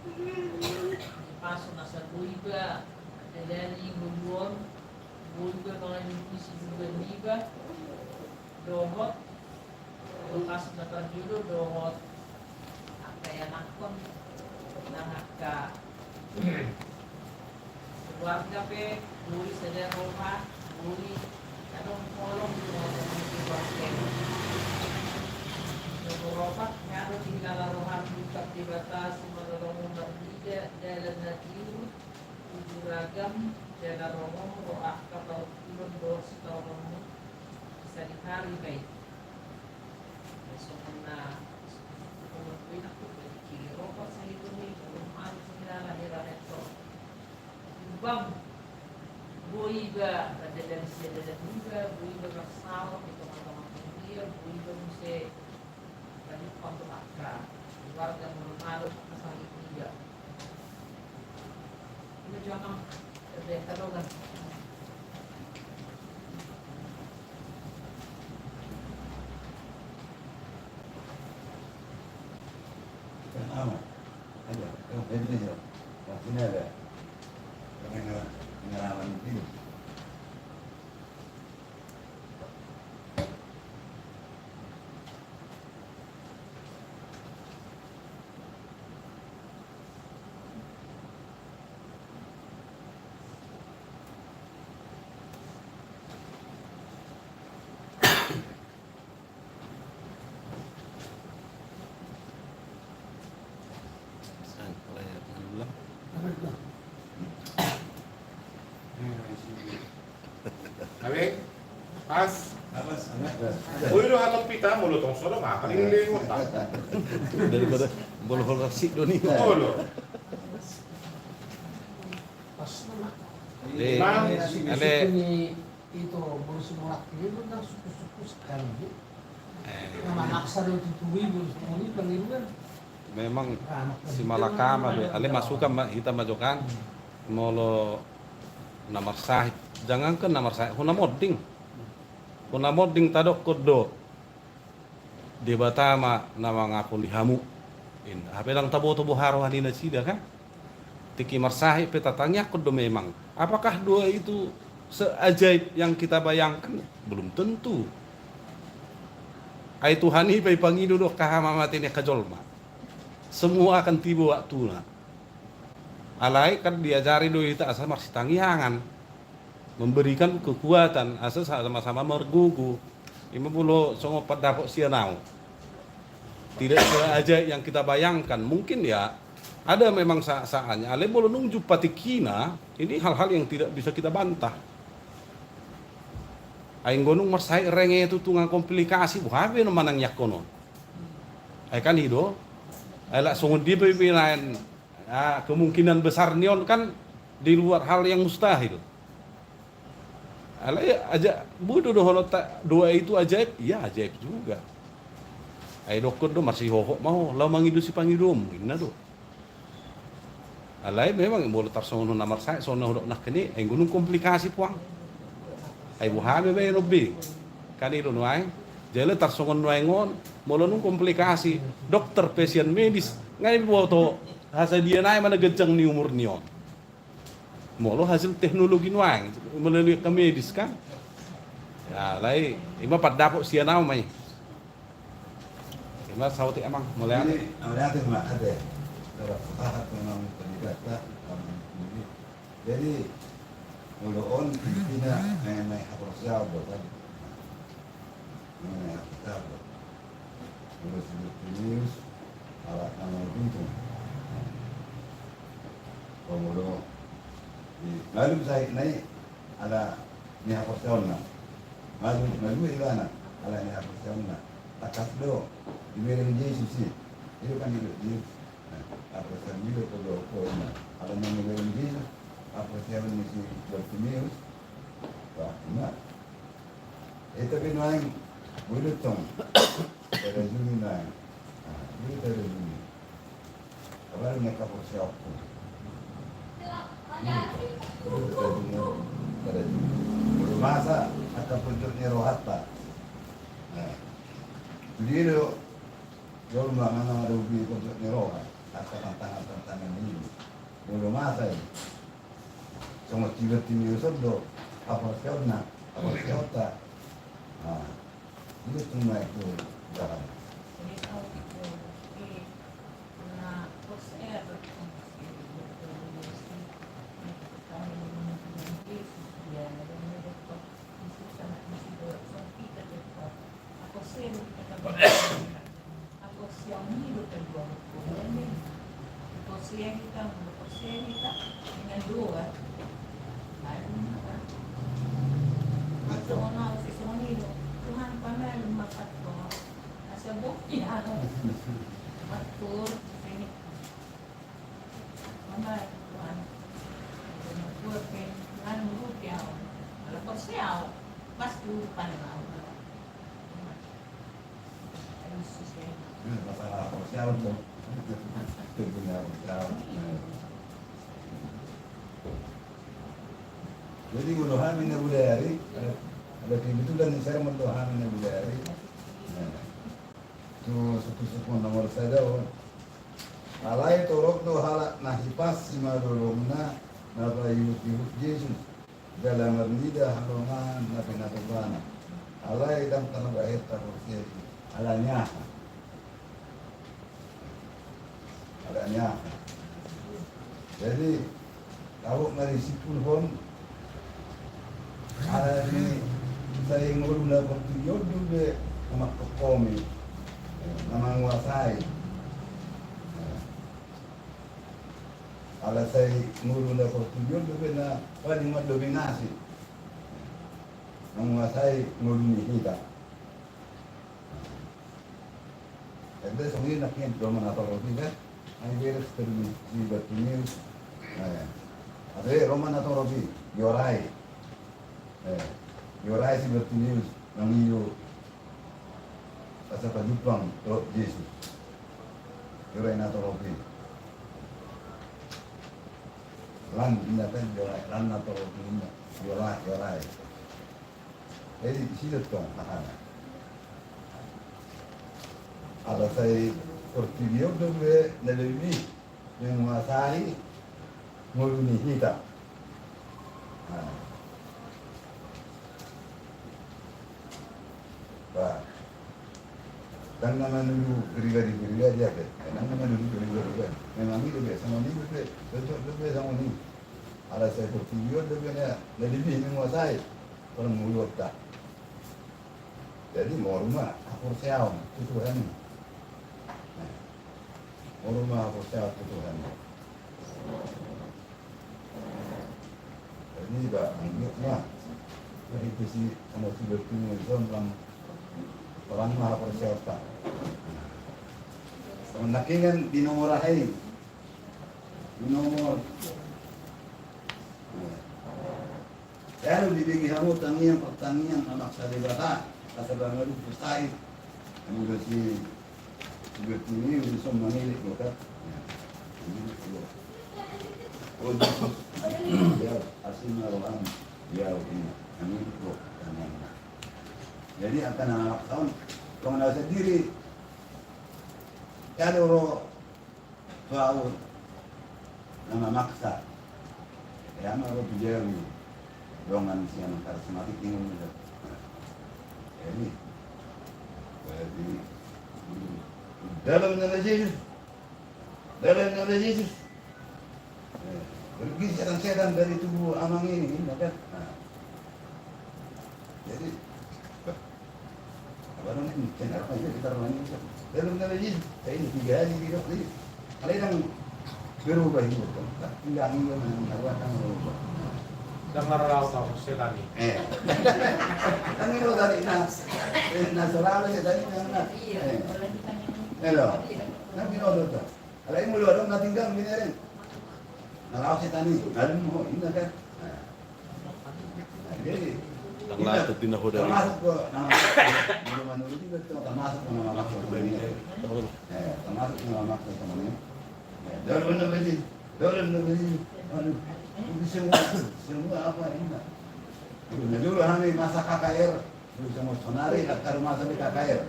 Hahipason asa boi iba mandalani ngolu on, boi iba mangadopi siduduan niba, dohot, hahipason na parjolo dohot angka ianakkon, nang angka keluarga pe, boi sada roha, boi adong holong di tongatonga ni keluarga i. Nomor opat, nga do dihilala roham dungkap Debata simalolongmu marnida dalan na tiur tu juragam jala rongom ro angka parungkilon dohot sitaononmu di sadihari ma i. Songon na songon na poin aku berpikir, ropa sahit ni, belum ada sahit, lahir lahir to. Bang, boi iba, pada dari sia dalam juga, boi iba bersalah di tengah-tengah dia, boi iba muse, tadi waktu angka keluarga malu-malu, angka sahit juga. Ina jo amang, terbiasa doang. Aman. Ayo, ayo, ini aja. Nah, sini ada. Pengen pengalaman ini. Abe, pas. Oi, lo, hatop pita, molo tong solo, makan ini deh, ngota. Daripada bolhol rasik do ni. Olo. Pas nama. Bang. Ale. Itu, baru semua ini kan suku-suku sekali. Eh. Nama maksa do tutui, baru semua ini pangiruan. Memang si Malakama be, ale masukan ma hita ma jo kan. Molo na marsahit, jangankan na marsahit, hona monding. Hona monding tadokkon do, Debata ma na mangapuli hamu. Inna. Hape ndang taboto boha roha ni nasida kan. Tingki marsahit pe tatangiangkon do memang. Apakah doa itu seajaib yang kita bayangkan? Belum tentu. Ai Tuhan i pe ipangido do angka hamamate ni angka jolma. Semua akan tiba waktuna. Alai kan diajari do hita asa marsitangiangan, memberikan kekuatan asa sama-sama margogo. Ima molo songon pandapot sian au, tidak seajaib yang kita bayangkan. Mungkin ya ada memang sa-, saatnya. Alai molo nunga jumpa tingkina, ini hal-hal yang tidak bisa kita bantah. Ai anggo nunga marsahit renge tutu nunga komplikasi, boha be na manangiangkon on. Ai kan i do. Ai lak songon dia pe binaen, ah, kemungkinan besar ni on kan di luar hal yang mustahil. Alai aja, boi do dohononta doa itu ajaib, iya ajaib juga. Ai dokkon do marsihohot ma ho, laho mangido sipangidomu, inna do. Alai memang molo tarsongon na marsahit, songon na hudok nangkin i, ai anggo nunga komplikasi puang. Ai boha be baenon be. Kan i do nuaeng. Jala tarsongon nuaeng on, molo nunga komplikasi, dokter pe sian medis, nga diboto hasadiaon i ma na ganjang ni umur ni on. Molo hasil teknologi nuaeng, melalui angka medis kan. Ya, alai, ima pandapot sian au ma i. Ima saotik amang, mauliate. Jadi, mauliate ma, ate. Terus, pahat memang pendidikan, jadi, molo on, intina, mengenai haporseaon do tadi. Mengenai haporseaon do. Molo si Bartimeus, halak na mangalap pitung. Molo, di, malum sahitna i, ala ni haporseaonna. Malum, malum ibana, ala ni haporseaonna. Tangkas do, dibereng Jesus i. I do kan didok Jesus. Nah, haporseaon i do poda poda. Ala na dibereng Jesus, haporseaon ni si Bartimeus. Wah, ima. Eh, tapi nuaeng, boi do tong. Tarajumi nuaeng. Nah, boi do tarajumi. Apalagi angka haporseaonku. Boi do tarajumi, tarajumi. Molo masa angka pojok ni rohanta. Nah. Jadi do, jolma manang ada ubi pojok ni roha. Angka tantangan-tantangan i. Molo masa i. Songon si Bartimeus on do, haporseaonna, haporseaonta. Nah, i do tung na itu jalan. Haporseaon i do tong dua hot kolen. Haporseaon i do tong, haporseaon i do tong, dengan doa. Lalu maka. Songon au, songon i do. Tuhan, pamalum ma patorang. Asa boi au. Patorang. Mama, Tuhan. Tuhan, Tuhan, nuruti au. Ala porsea au. Pas tu pan au. Nah, masalah haporseaon do. Punya haporseaon. Jadi, molo hami na budaya ari, ada, ada kebetulan ni sermon do hami na budaya ari. Nah, tu suku-suku nomor sada on. Alai torop do halak na hipas simalolongna na paihut-ihut Jesus. Jala marnida halongangan na pinatupana. Alai ndang tarbahen taporsea i. Ala ni aha? Ala ni aha? Jadi, tabo mari simpulhon. Ala ni sai ngolu na portibi on do be na mangkokomi, na manguasai. Ala sai ngolu na portibi on do be na paling mandominasi, manguasai ngolu ni hita. Ende songon i nangkin do ma na torop i kan. Ai beres tadi si Bartimeus. Ate ro ma na torop i, diorai. Diorai si Bartimeus mangido. Asa pajumpang dohot Jesus. Diorai na torop i. Lan inna kan jolai, lan na toro inna jolai, jolai. Jadi, disi do tong hahana. Ala sai portibi on do be na lebih menguasai ngolu ni hita. Nah. Bah. Kan nama dulu pribadi-pribadi ya, kan? Kan nama dulu pribadi-pribadi. Memang itu biasa mani, biasa, biasa mani. Ala sai portibi on do be na lebih menguasai. Orang mulut tak. Jadi, molo ma haporseaon tu Tuhan i. Nah, molo ma haporseaon tu Tuhan i. Jadi, ba, anggiat ma. Jadi, itu si, sama si bertemu itu, orang, orang ma haporseaon ta. Sama nakingan di nomor ahai. Di nomor. Nah. Lalu dibege hamu tangiang, partangiangan na maksa Debata, asa bangga tu sai. Hamu do si, si bertemu i, di son mangilik do kan. Ya. Ini do. O Jesus, ya, asi ma roham, ya, ini. Hamu do, tangiang. Jadi, angka na maksa on, tong na sendiri. Kalau ro tu ahu na mamaksa. Ia ma ro tu jabu dongan sian karismatik i. Jadi, jadi, dalam nama Yesus, dalam nama Yesus, eh, pergi setan-setan dari tubuh amang ini, inna kan? Nah. Jadi, Apa namanya? Channel apa itu kita namanya? Dalam nama Yesus, saya ini tiga hari di dokter. Kalau yang berubah itu, kan? Tinggal ini yang menarwakan berubah. Dengar rau tahu setan ini. Eh. Kan itu tadi, nah, eh, nah, saudara saya tadi, nah, nah. Iya. Eh. Halo. Nah, gini, oh, dokter. Alai molo adong na tinggal, gini, Ren. Na laos setan i, na adong, oh, inna kan. Nah. Nah, jadi, termasuk ke nama, molo menurut itu, termasuk ke nama maksa sebenarnya. Eh, termasuk ke nama maksa sebenarnya. Ya, dalam nama ini, dalam nama ini. Aduh, ini semua, semua apa ini? Nah, dulu kami masa K K R. Sonari, sonari, angka rumah sakit K K R.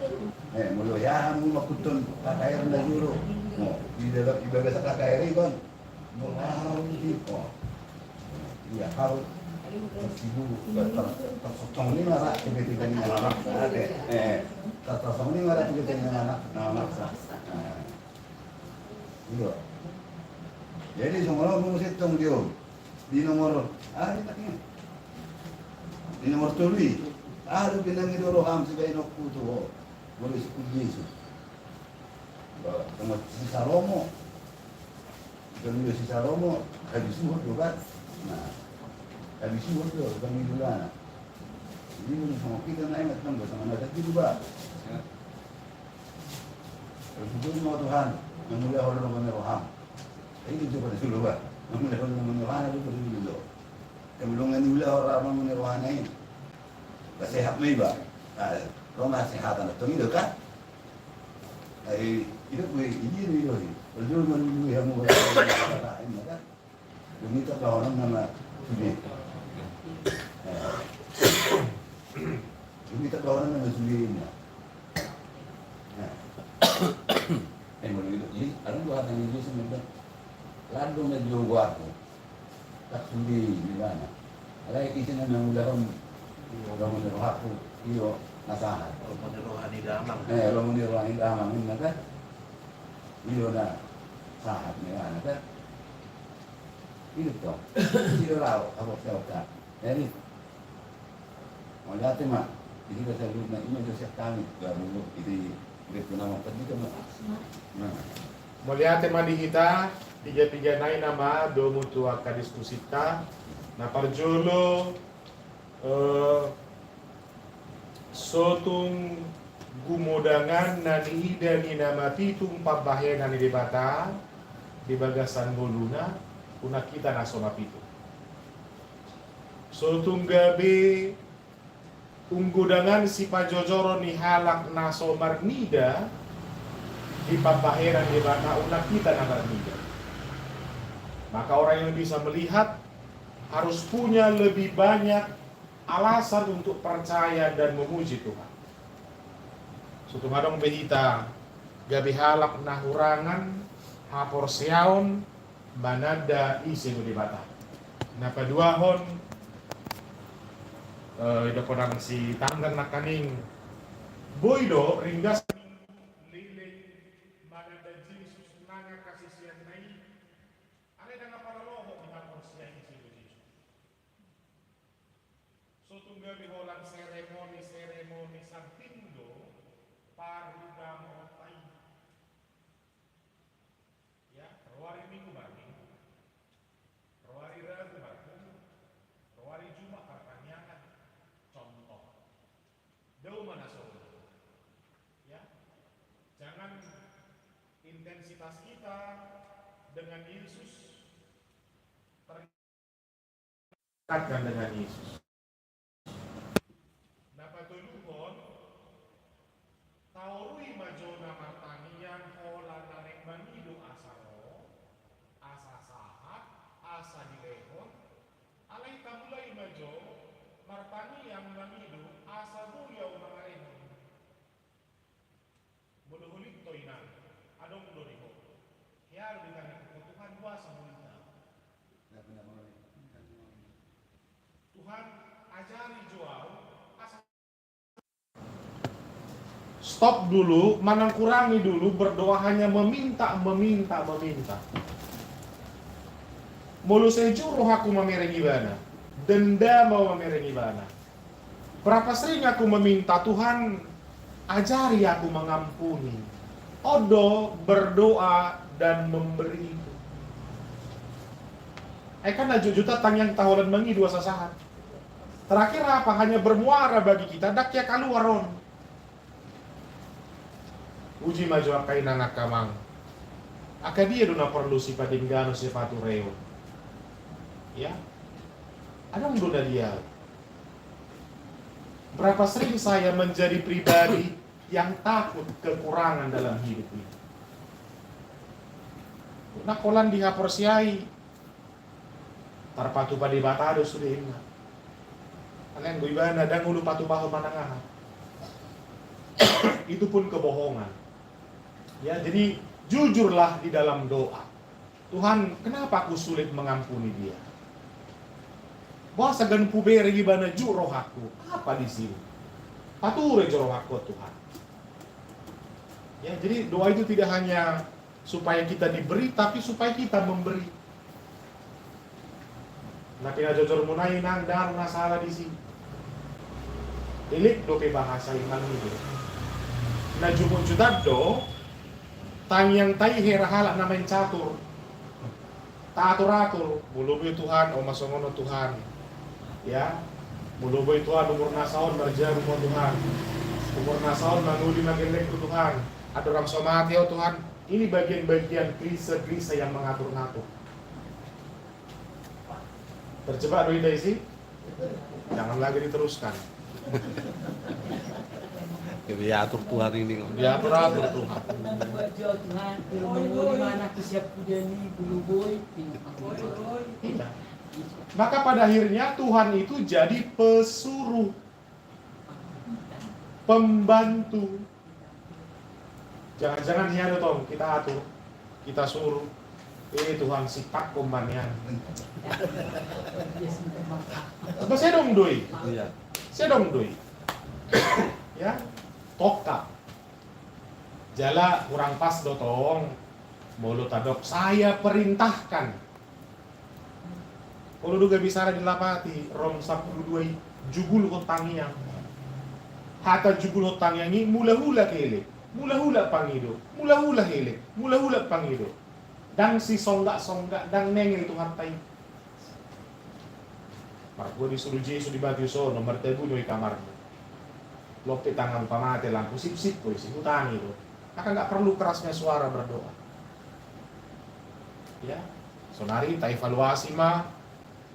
Eh, molo ia hamu mangkuthon K K R na jolo. Mo, di dalam, di bagasan K K R i, Bang. Mo, haru di, oh. Ia, haru. Tersibu, ter-, tersosong ni mara, tiba-tiba ni mara. Eh, tersosong ni mara, tiba-tiba ni mara. Nah, maksa. Nah. Iya. Jadi, songon on molo sintong dia. Di nomor, ah, di tengah. Di nomor tolu i. Aha do pinangido roham sibahenonku tu ho, molo isungkun Jesus. Ba, sama si Salomo. Pinangido si Salomo, habisuhon do kan. Nah, habisuhon do, pinangido rohana. Jadi, molo songon hita na ingat kan, ba, sama na tadi do ba. Parjolo ma Tuhan, mangulahon lomo ni roham. Ai, itu coba dulu ba. Mangulahon lomo ni rohana do, parjolo do. Molo nga diulahon lomo ni rohana i, ba sehat ma iba. Ah, ro ma hasehatan, tong i do kan? Ai, itu kue, ini do i. Parjolo ma dulu hamu, kan? Dung i tangkahononna ma sude. Eh. Dung i tangkahononna ma sude, inna. Nah. Eh, molo i do, i, adong do hata ni Jesus, ninna, "Lan dung na jolo goarhu, tak sude," ninna. Alai ise na mangulahon lomo ni rohangku, i do na sahat. Lomo ni roha ni damang. Eh, lomo ni roha ni damang, inna kan? I do na sahat, ninna kan? I do tong. I do laho, haporseaonta. Jadi, mauliate ma di hita saluhutna, ima do sian hami, gabe molo ite, ite tu nama tadi kan. Nah. Mauliate ma di hita, piga-piga nai nama domu tu angka diskusinta. Na parjolo, eh, so tung gumodangan na niida ni na mapitung pambahenan ni Debata di bagasan ngoluna, unang hita na so mapitung. So tung gabe unggodangan sipajojoron ni halak na so marnida di pambahenan ni Debata, unang hita na marnida. Maka orang yang bisa melihat harus punya lebih banyak alasan untuk percaya dan memuji Tuhan. Sotung adong be hita gabe halak na hurangan haporseaon mananda ise do Debata. Na paduahon, eh, didok nang si Tanggan nangkaning, boi do ringgas leleng mananda Jesus nang angka siseanna i, alai ndang apala lohot di haporseaon ise do Jesus. Sotung gabe holan seremoni-seremoni santing do parhudaon i. Ya, roari Minggu marminggu, roari Rabu marminggu, roari Jumat partangiangan. Contoh. Dao ma na songon i. Ya. Jangan intensitas kita dengan Yesus ter- dekatkan dengan Yesus. Na patoluhon, taorui ma jo na martangiang holan naeng mangido asa ro, asa sahat, asa dilehon, alai tamulai ma jo martangiang mangido asa boi ahu mangalehon. Molo holit ho inang, adong do di ho. Hea do ditangihon ho Tuhan, boasa holit ahu. Tuhan, ajari jo ahu asa. Stop dulu, manang kurangi dulu berdoa hanya meminta, meminta, meminta. Molo sai jut rohangku mamereng ibana, dendam ahu mamereng ibana. Berapa sering aku meminta, "Tuhan, ajari aku mengampuni." On do berdoa dan memberi. Ai kan na jotjot tangiangta holan mangido asa sahat. Terakhir apa? Hanya bermuara bagi kita, ndang hea kaluar on. Uji ma jo angka inang angka amang. Angka dia do na porlu sipadengganon, sipatureon? Ya. Adong do na dia. Berapa sering saya menjadi pribadi yang takut kekurangan dalam hidup ini? Na holan dihaporseai, tarpatupa Debata do sude inna. Alai anggo ibana ndang olo patupahon manang aha. Itu pun kebohongan. Ya, jadi jujurlah di dalam doa. "Tuhan, kenapa aku sulit mengampuni dia? Boasa ganup hubereng ibana jut rohangku? Apa di sini? Pature jo rohangku, Tuhan." Ya, jadi doa itu tidak hanya supaya kita diberi, tapi supaya kita memberi. Na pinajojormuna i nang, ndang na sala disi. Elek dope bahasa i mangido. Na jumotjutan do tangiangta i hera halak na main catur. Taatur-atur, molo boi Tuhan, on ma songon on Tuhan. Ya. Molo boi Tuhan, umur na saon marjabu ma Tuhan. Umur na saon mangoli ma gellengku Tuhan. Andorang so mate ahu Tuhan. Ini bagian-bagian klise-klise yang mengatur-ngatur. Terjebak do hita disi? Jangan lagi diteruskan. Ya, diatur Tuhan ini. Diatur-atur Tuhan. Iya. Maka pada akhirnya Tuhan itu jadi pesuruh, pembantu. Jangan-jangan hea do tong kita atur, kita suruh. Eh, Tuhan, sipakkon ma nian. Ba sai adong do i. Iya. Sai adong do i. Ya, tokap. Jala hurang pas do tong molo tadok "saya perintahkan". Olo do gabe sala dilapati Rom sampulu dua i, jugulhon tangiang. Hata jugulhon tangiang i mulak-ulak elek, mulak-ulak pangido, mulak-ulak elek, mulak-ulak pangido. Ndang sisonggak-songgak, ndang nengel Tuhanta i. Marhua disuru Jesus di batu i sono, martabuni ho i kamarmu. Lompit tanganmu pamate lampu, sipsip ho isi, hutangi do. Maka nggak perlu kerasnya suara berdoa. Ya, sonari taevaluasi ma,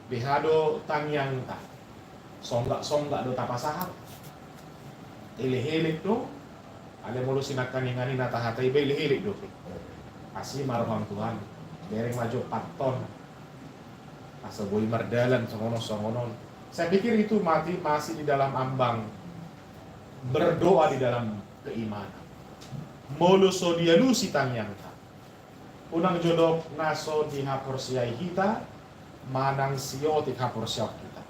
beha do tangiangta. Songgak-songgak do tapasahat. Elek-elek do. Alai molo sinangkaningan i na tahatai, ba elek-elek dope. Asi ma roham Tuhan. Bereng ma jo patton. Asa boi mardalan songon on songon on. Saya pikir itu mati, masih di dalam ambang berdoa di dalam keimanan. Molo so dialusi tangiangta, unang jolo na so dihaporseai hita manang siotik haporseaon hita.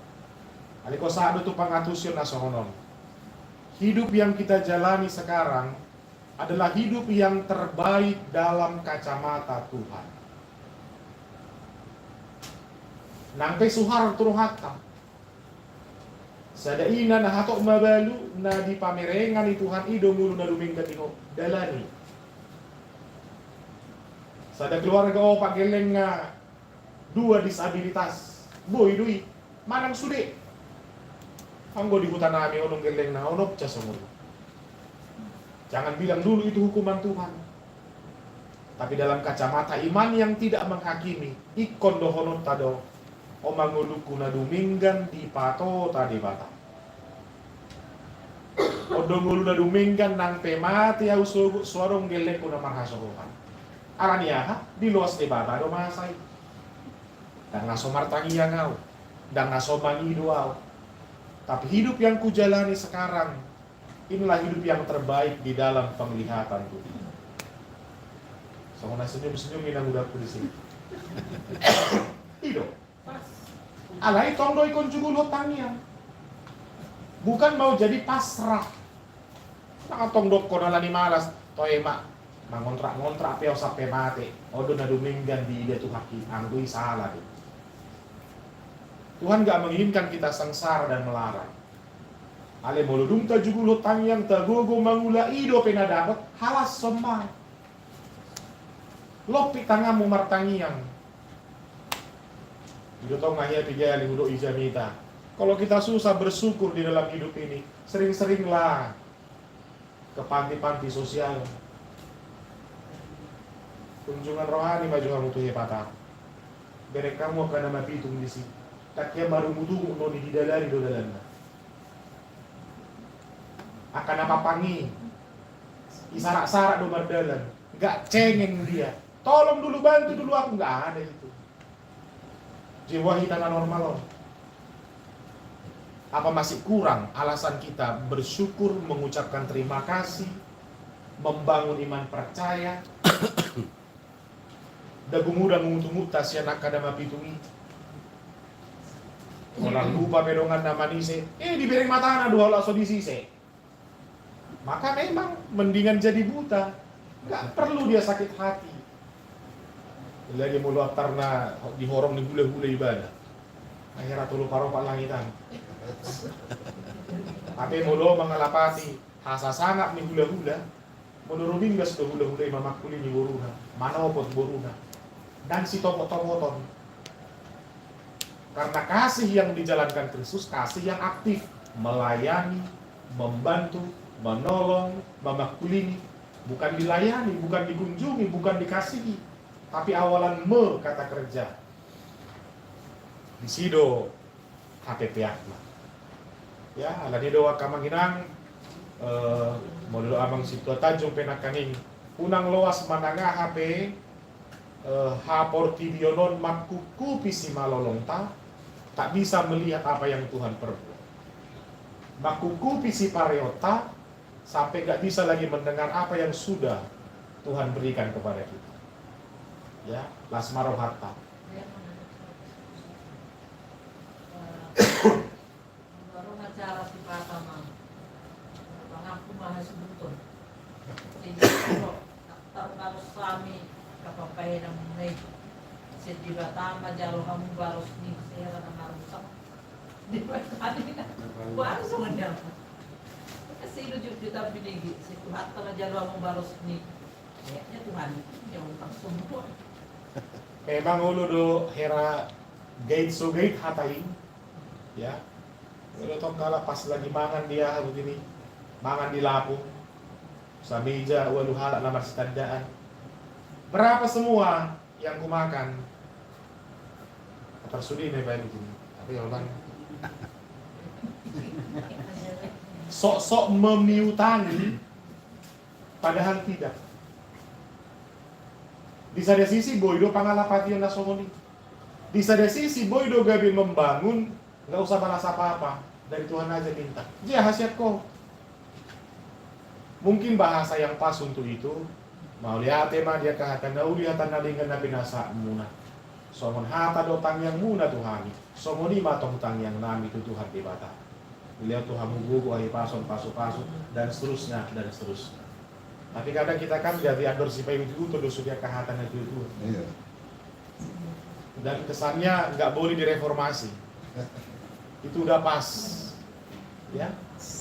Alai hosa do tu pangatusion na songon on. Hidup yang kita jalani sekarang adalah hidup yang terbaik dalam kacamata Tuhan. Nang pe suhar tu rohanta. Sada ina na hatop mabalu na dipamerengan ni Tuhan i do ngolu na dumenggan di ho, dalani. Sada keluarga opat gellengna dua disabilitas, boi do i, manang sude. Anggo di huta nami onom gellengna, onom ca songon i. Jangan bilang dulu itu hukuman Tuhan. Tapi dalam kacamata iman yang tidak menghakimi, ingkon dohononta do, o ma ngolungku na dumenggan dipatota Debata. On do ngolu na dumenggan nang pe mate au sogot so adong gellengku na marhasohotan. Alani aha? Diloas Debata do masa i. Ndang na so martangiang au, ndang na so mangido au. Tapi hidup yang kujalani sekarang, inilah hidup yang terbaik di dalam penglihatan Tuhan. Songon na senyum-senyum i na mudahku di sini. I do. Alai tong do ingkon jugulhon tangiang. Bukan mau jadi pasrah. Ndang tong dokkon alani malas, toe ma, mangontrak-ngontrak pe au sampe mate. On do na dumenggan diida Tuhan i, anggo i sala do. Tuhan nggak menginginkan kita sengsara dan melarat. Alai molo dung tajugulhon tangiang, tagogo mangula, i dope na dapot, halashon ma. Lompit tanganmu martangiang. I do tong, ahi, piga hali hudok i jamita. Kalau kita susah bersyukur di dalam hidup ini, sering-seringlah ke panti-panti sosial. Kunjungan rohani ma jo hamu tu Hepata. Bereng hamu angka na mapitung disi. Ndang ia marungut-ungut noni, didalani do dalanna. Angka na papang i, isarak-sarak do mardalan. Nggak cengeng dia. Tolong dulu, bantu dulu aku, nggak ada itu. Jadi wah, hita na normal on. Apa masih kurang alasan kita bersyukur, mengucapkan terima kasih, membangun iman percaya? Ndang gumodang ungut-unguta sian angka na mapitung i. Holan lupa pe donganna manise, eh, dibereng matana do holan so disise. Maka memang mendingan jadi buta. Nggak perlu dia sakit hati. Lagi molo antarna di horong ni hula-hula ibana. Akhirna tolu paropat langitan. Tapi molo mangalapati hasasangap ni hula-hula, molo ro binggas do hula-hula i mamangkulingi boruna, manopot boruna. Ndang sitopot-topoton. Karena kasih yang dijalankan Kristus, kasih yang aktif, melayani, membantu, menolong, mamangkulingi. Bukan dilayani, bukan dikunjungi, bukan dikasihi, tapi awalan me kata kerja. Disi do hapepeakna. Ya, alani do angka amang inang, eh, molo amang sintua Tanjung pe nangkaning, unang loas manang aha pe, eh, haportibion on mangkukkupi simalolongta, tak bisa melihat apa yang Tuhan perbuat. Mangkukkupi sipareonta, sampai nggak bisa lagi mendengar apa yang sudah Tuhan berikan kepada kita. Ya, las ma rohanta. Baru acara si Pata, Mang. Mangaku mahasubuton. Jadi, kok tarbaros sami kapapaenamuna i. Sian Debata ma jalo hamu baros ni sera na marusak. Di Debata ni. Baros sama dia. Kasi lu juga kita pinigi. Si Tuhan tengah jalo hamu baros ni. Ya, ya Tuhan, ya utang semua. Memang ulu do hera gait so gait hata i. Ya. Ulu tong kala pas lagi mangan di aha begini, mangan di lapo. Sameja ualu halak na marsitandaan. Berapa semua yang kumakan? Tarsudi na ibaen begini. Tapi ya bang. Sok-sok memiutangi. Padahal tidak. Di sada sisi boi do pangalapation na songon i. Di sada sisi boi do gabe membangun, nggak usah balas apa-apa, dari Tuhan aja minta. Dia hasiat ko. Mungkin bahasa yang pas untuk itu, mauliate ma di angka hata na uli, hata na denggan na pinasahatmuna. Songon hata do tangiangmuna tu hami, songon i ma tong tangiangnami tu Tuhan Debata. Beliau tu hamu gogo, hahipason, pasu-pasu, dan seterusnya, dan seterusnya. Tapi kadang kita kan jadi andor sipaihuthon do sude angka hata na tuatua. Iya. Dan kesannya nggak boleh direformasi. Itu udah pas. Ya.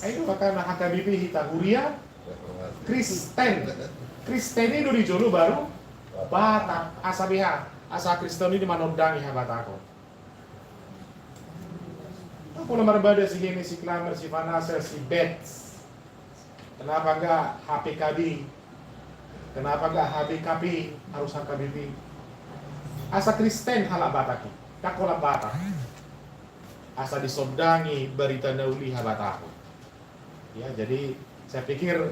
Ayo, makana H K B P hita huria Kristen. Kristen i do di jolo baru Batak. Asa beha, asa Kristen i manondangi habatahon. Pola marbada si Heni, si Klamer, si Vanessa, si Bets. Kenapa nggak H P K B? Kenapa nggak H B K P? Harus H K B P. Asa Kristen halak Batak i, ndang holan Batak. Asa disondangi barita na uli habatahon. Ya, jadi saya pikir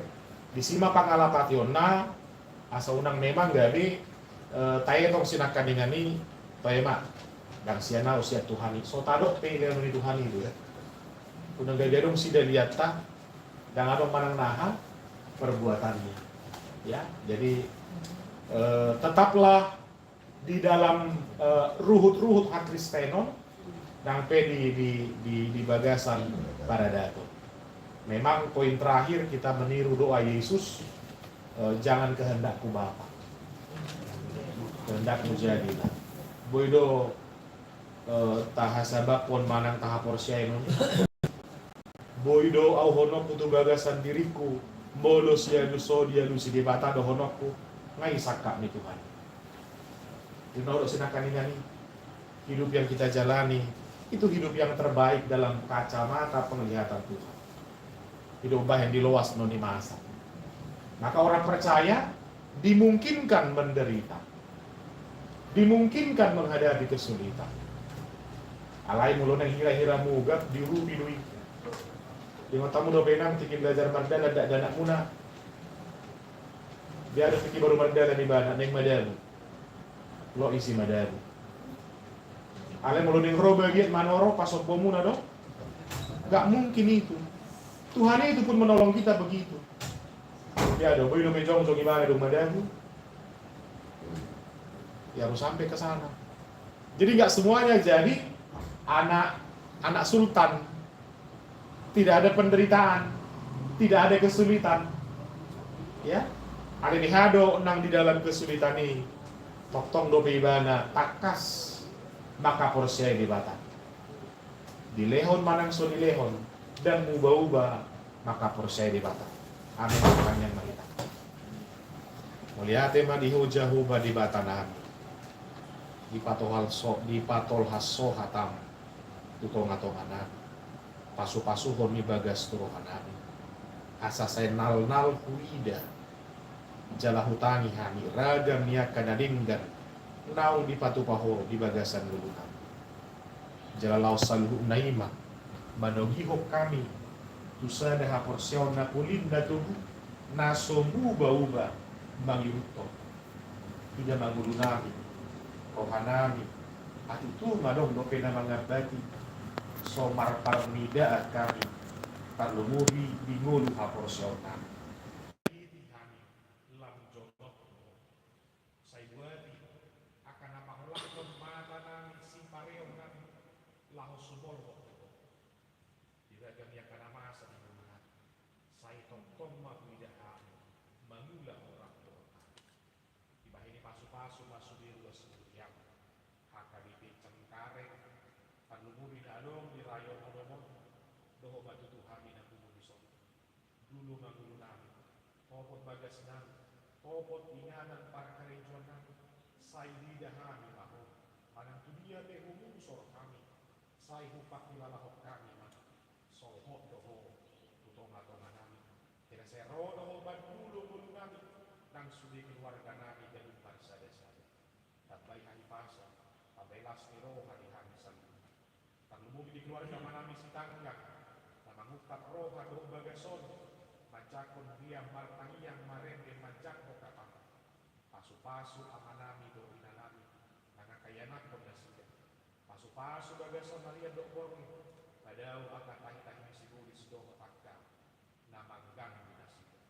disi ma pangalapationna, asa unang memang gabe, eh, taetong sinangkaningan i, toe ma, ndang sian ahu, sian Tuhan i. So tadok pe lehon ni Tuhan i do, ya. Unang gabe adong sida liatta, ndang adong manang naha perbuatannya. Ya, jadi, eh, tetaplah di dalam, eh, ruhut-ruhut hakristenon, ndang pe di, di, di, di bagasan paradaton. Memang poin terakhir kita meniru doa Yesus, eh, jangan kehendakku Bapa, kehendakmu jadilah. Boi do, eh, tahasabaphon manang tahaporseai on. Boi do ahu hononku tu bagasan diringku, molo sialusi, dialusi Debata dohononku, nga i sangkap ni Tuhan. Di na hudok sinangkaningan i, hidup yang kita jalani itu hidup yang terbaik dalam kacamata penglihatan Tuhan. Hidup bahen di loas non i masa. Maka orang percaya dimungkinkan menderita, dimungkinkan menghadapi kesulitan. Alai molo naeng hira-hira mugap, diurupi do i. Di matamu dope nang tingki belajar mardalan dakdanak muna. Dia ada tingki baru mardalan ibana, naeng madabu. Lo isi madabu. Alai molo naeng ro bagian manoro pasombomuna do. Gak mungkin itu. Tuhan itu pun menolong kita begitu. Dia do, boi dope jongjong ibana dung madabu. Ya harus sampai ke sana. Jadi nggak semuanya jadi anak, anak sultan. Tidak ada penderitaan, tidak ada kesulitan. Ya, alani i do nang di dalam kesulitan i, tongtong dope ibana tangkas mangkaporseai Debata. Dilehon manang so dilehon, ndang muba-uba mangkaporseai Debata. Amen. Tangiang ma hita. Mauliate ma di Ho Jahowa Debata nami, dipatolhas Ho, dipatolhas Ho hataM tu tonga-tonga nami. Pasu-pasuhon i bagas tu roha nami, asa sai nalnal huida jala hutangi hami ragam ni angka na denggan naung dipatupa Ho di bagasan ngolu nami. Jala laos saluhutna i ma manogihon hami tu sada haporseaon na polin na togu, na so muba-uba mangihuthon. Ida ma ngolu nami, roha nami, atik tung adong dope na mangambati, so marparnidaan hami, tarlumobi di ngolu haporseaon nami. Lam jonok. Sai buati angka na pangolakhon mata nami, sipareon nami, laho sumolhot tu Ho di ragam ni angka na masa di ngolu nami. Sai tongtong ma huida hami mangula horang tu roha nami. Dibahen i pasu-pasu ma sude ruas ni huriaM, H K B P Cengkareng, tarlumobi na adong di rayon onom on. Dohot ma tutu hami na pungu dison. Jolo ma ngolu nami, hopot bagas nami, hopot inganan parkarejoan nami, sai diida hami ma Ho, manang tu dia pe humusor hami, sai hupahilalahon hami ma, solhot do Ho tu tonga-tonga nami, jala sai ro do Ho mandulo ngolu nami, nang sude keluarga nami ganup marsada-sada. Tambai hahipason, tambai las ni roha di hami saluhutna. Tarlumobi di keluarga amanami Sitanggang, na mangungkap roha dohot bagas on, manjangkon riang martangiang marende manjangkon hataM. Pasu-pasu amanami dohot inanami, na mangkaianakhon nasida. Pasu-pasu bagasan malian dohot borngin, padao angka tangi-tangi ni sibolis dohot angka na mangganggu nasida.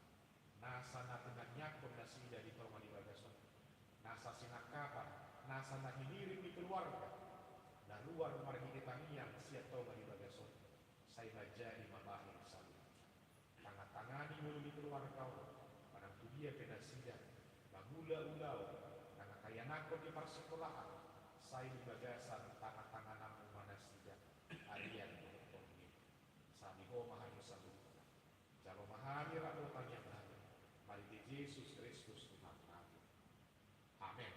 Nasa na tinangiangkon nasida di tonga ni bagas on, nasa sinangkapan, nasa na hinirim ni keluarga, na ruar marhite tangiang sian tonga ni bagas on, sai manjadi ma bahen saluhutna. Tangan-tangani molo di keluarga on, manang tu dia pe nasida mangula ulaon, nang angka ianakhon di parsingkolaan, sai di bagasan tangan-tangananmu ma nasida, arian dohot borngin. Sadi Ho ma hami saluhutna. Jalo ma hami rap dohot tangiang nami, marhite Jesus Kristus Tuhannami. Amen.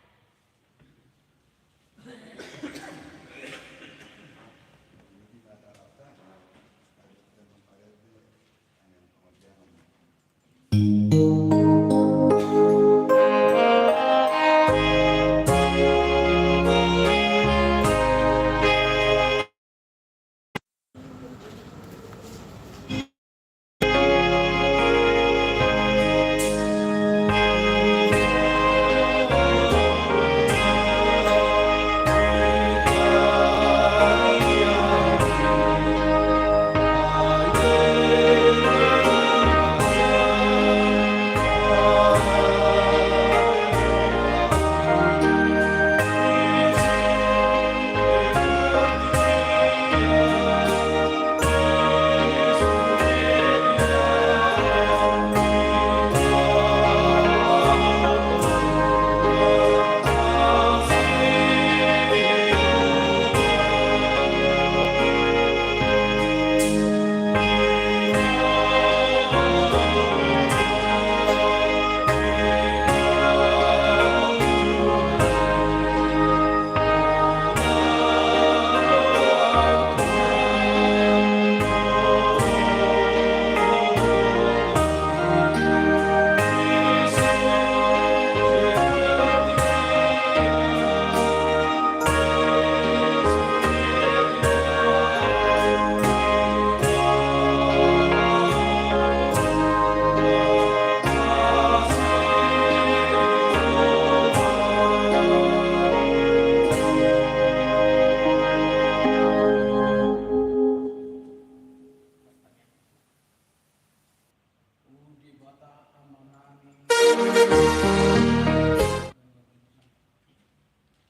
O Debata Amanami,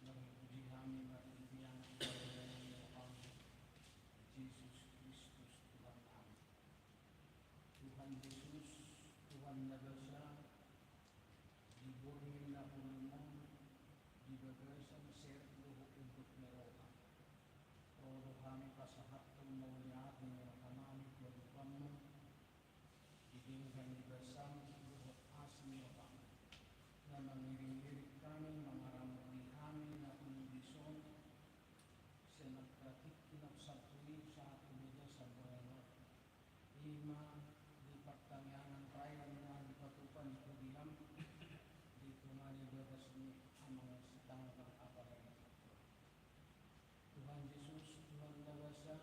marpuji hami marhite angka pangalaman ni roham, Jesus Kristus Tuhannami. Tuhan Jesus, Tuhan na basa, di borngin na uli on, di bagasan ser dohot unduk ni roha, ro do hami pasahathon mauliate ni rohanami tu adopanmu, di denggan ni basam dohot asi ni roham, na mangiring-iring hami, mangaramoti hami na uli dison, sian angka tingki na salpu i sahat tu bagasan borngin on. I ma di partangiangan raja na dipatupa ni huriam, di tonga ni bagas ni amang sitanggang apala ni. Tuhan Jesus, Tuhan na basa,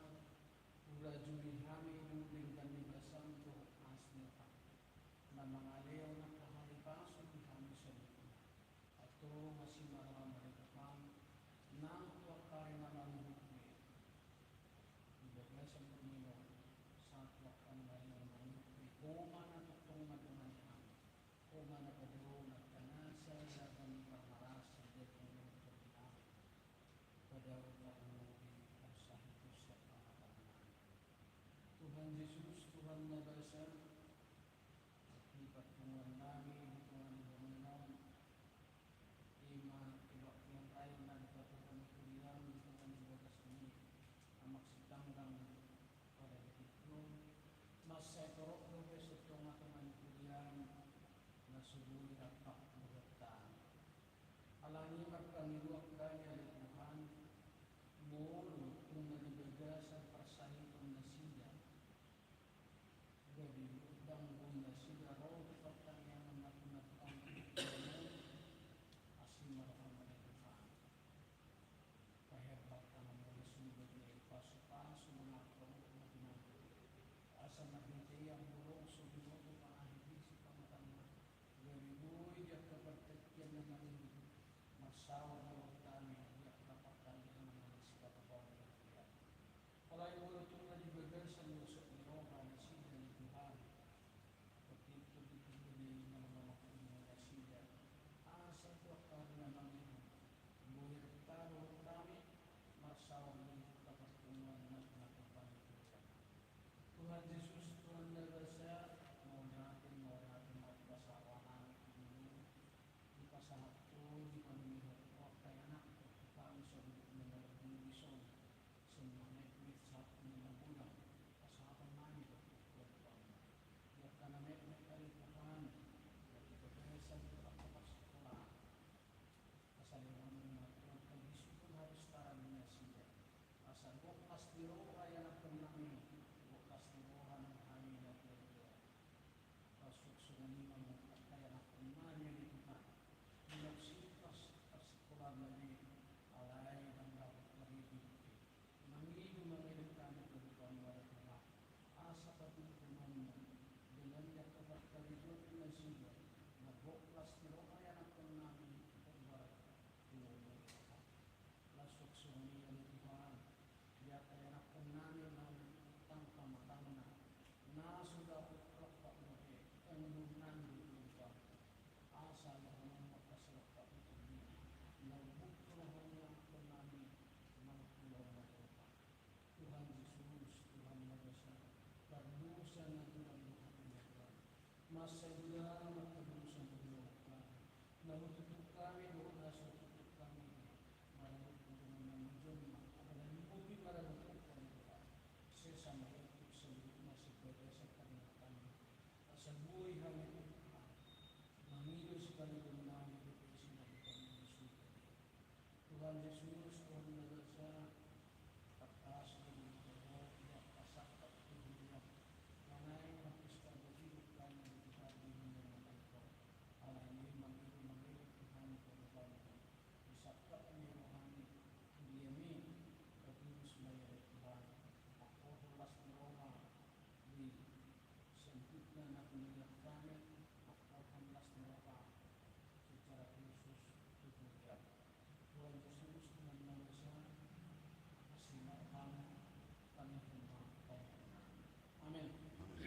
hurajumi hami tu denggan ni basam dohot asi ni roham, na mangalehon angka halipason di hami saluhutna. Antong asi ma roham marhite Tuhan, nang tu angka ari na manuhuk be, di bagasan borngin on, sahat tu angka ari na manuhuk be, Ho ma na tongtong mandongani hami. Ho ma na padao angka na sai ragam ni parmaraan sian joloan ni hami. Padao tarlumobi parsahit sian pangatanami. Tuhan Jesus, Tuhan na basa, di parpunguan nami di tonga ni borngin on, i ma kebaktian raja na dipatupa ni huriam di tonga ni bagas ni amang sitanggang apala ni tingki on, mansai torop dope sian tonga-tonga ni huriam na so boi rap dohot hami. Alani i marpangidoan hami ale Tuhan, molo tung na di bagasan parsahiton nasida, gabe boi dang boi nasida ro tu partangiangan na tumandangkon, asi ma roham ale Tuhan. Paherbang tanganmu na sumurung i, pasu-pasu ma roham ale Tuhan, asa marhite i amang holong so binoto pangahipi sipamatangna, gabe boi di angka partingkian na manuhuk, marsaor ma roham di angka partangiangan na sitapak. Suksung ni ma mangkatai anakkon nami, ale Tuhan. Nunga sipras parsikolaan nami, alai ndang dapot maridi dope. Mangido mangelek hami tu Tuhan, ale Tuhan. Asa patuduhononmu, dengan ni angka parkarejoon nasida, na gok las ni roha ni anakkon nami, hombar tu Tuhan. Laos suksung ni ma ale Tuhan, di angka anakkon nami na tangka matangna, na so dapot rongkap dope, ndang dung nandung dope. Asa ro ma mangkasirongkap dope, na umbuk roha ni anakkon nami, nang pulo ma dope. Tuhan Jesus, Tuhan na basa, pardosa na tulang dohot na Mansai jala mangkadosa ma di roham, na hututu hami dohot na so hututu hami, maradophon dongan na manjou, apala di bohi maradophon Tuhan. Sesa ma i tu saluhutna sian bagasan pangilalaanmi. Asa boi hami Tuhan mangido sipangidoannami dohot sinamot nami di surga. Tuhan Jesus, Tuhan na basa, tangkas ma di roham, pasangkap tu huriam, manaek hampis parbadiu hami di Tuhan di dunia na tangkas. Alani i mangido mangelek Tuhan di roham, disangkap ni roham, diam i, patulus ma i ale Tuhan, mangkorhon las ni roha, di sempitna na hunian hami, mangkorhon las ni roha, secara khusus tu huriam. Tuhan Jesus, Tuhan na basa, asi ma roham, tangianghon ma tangiangan. Amen. Amen.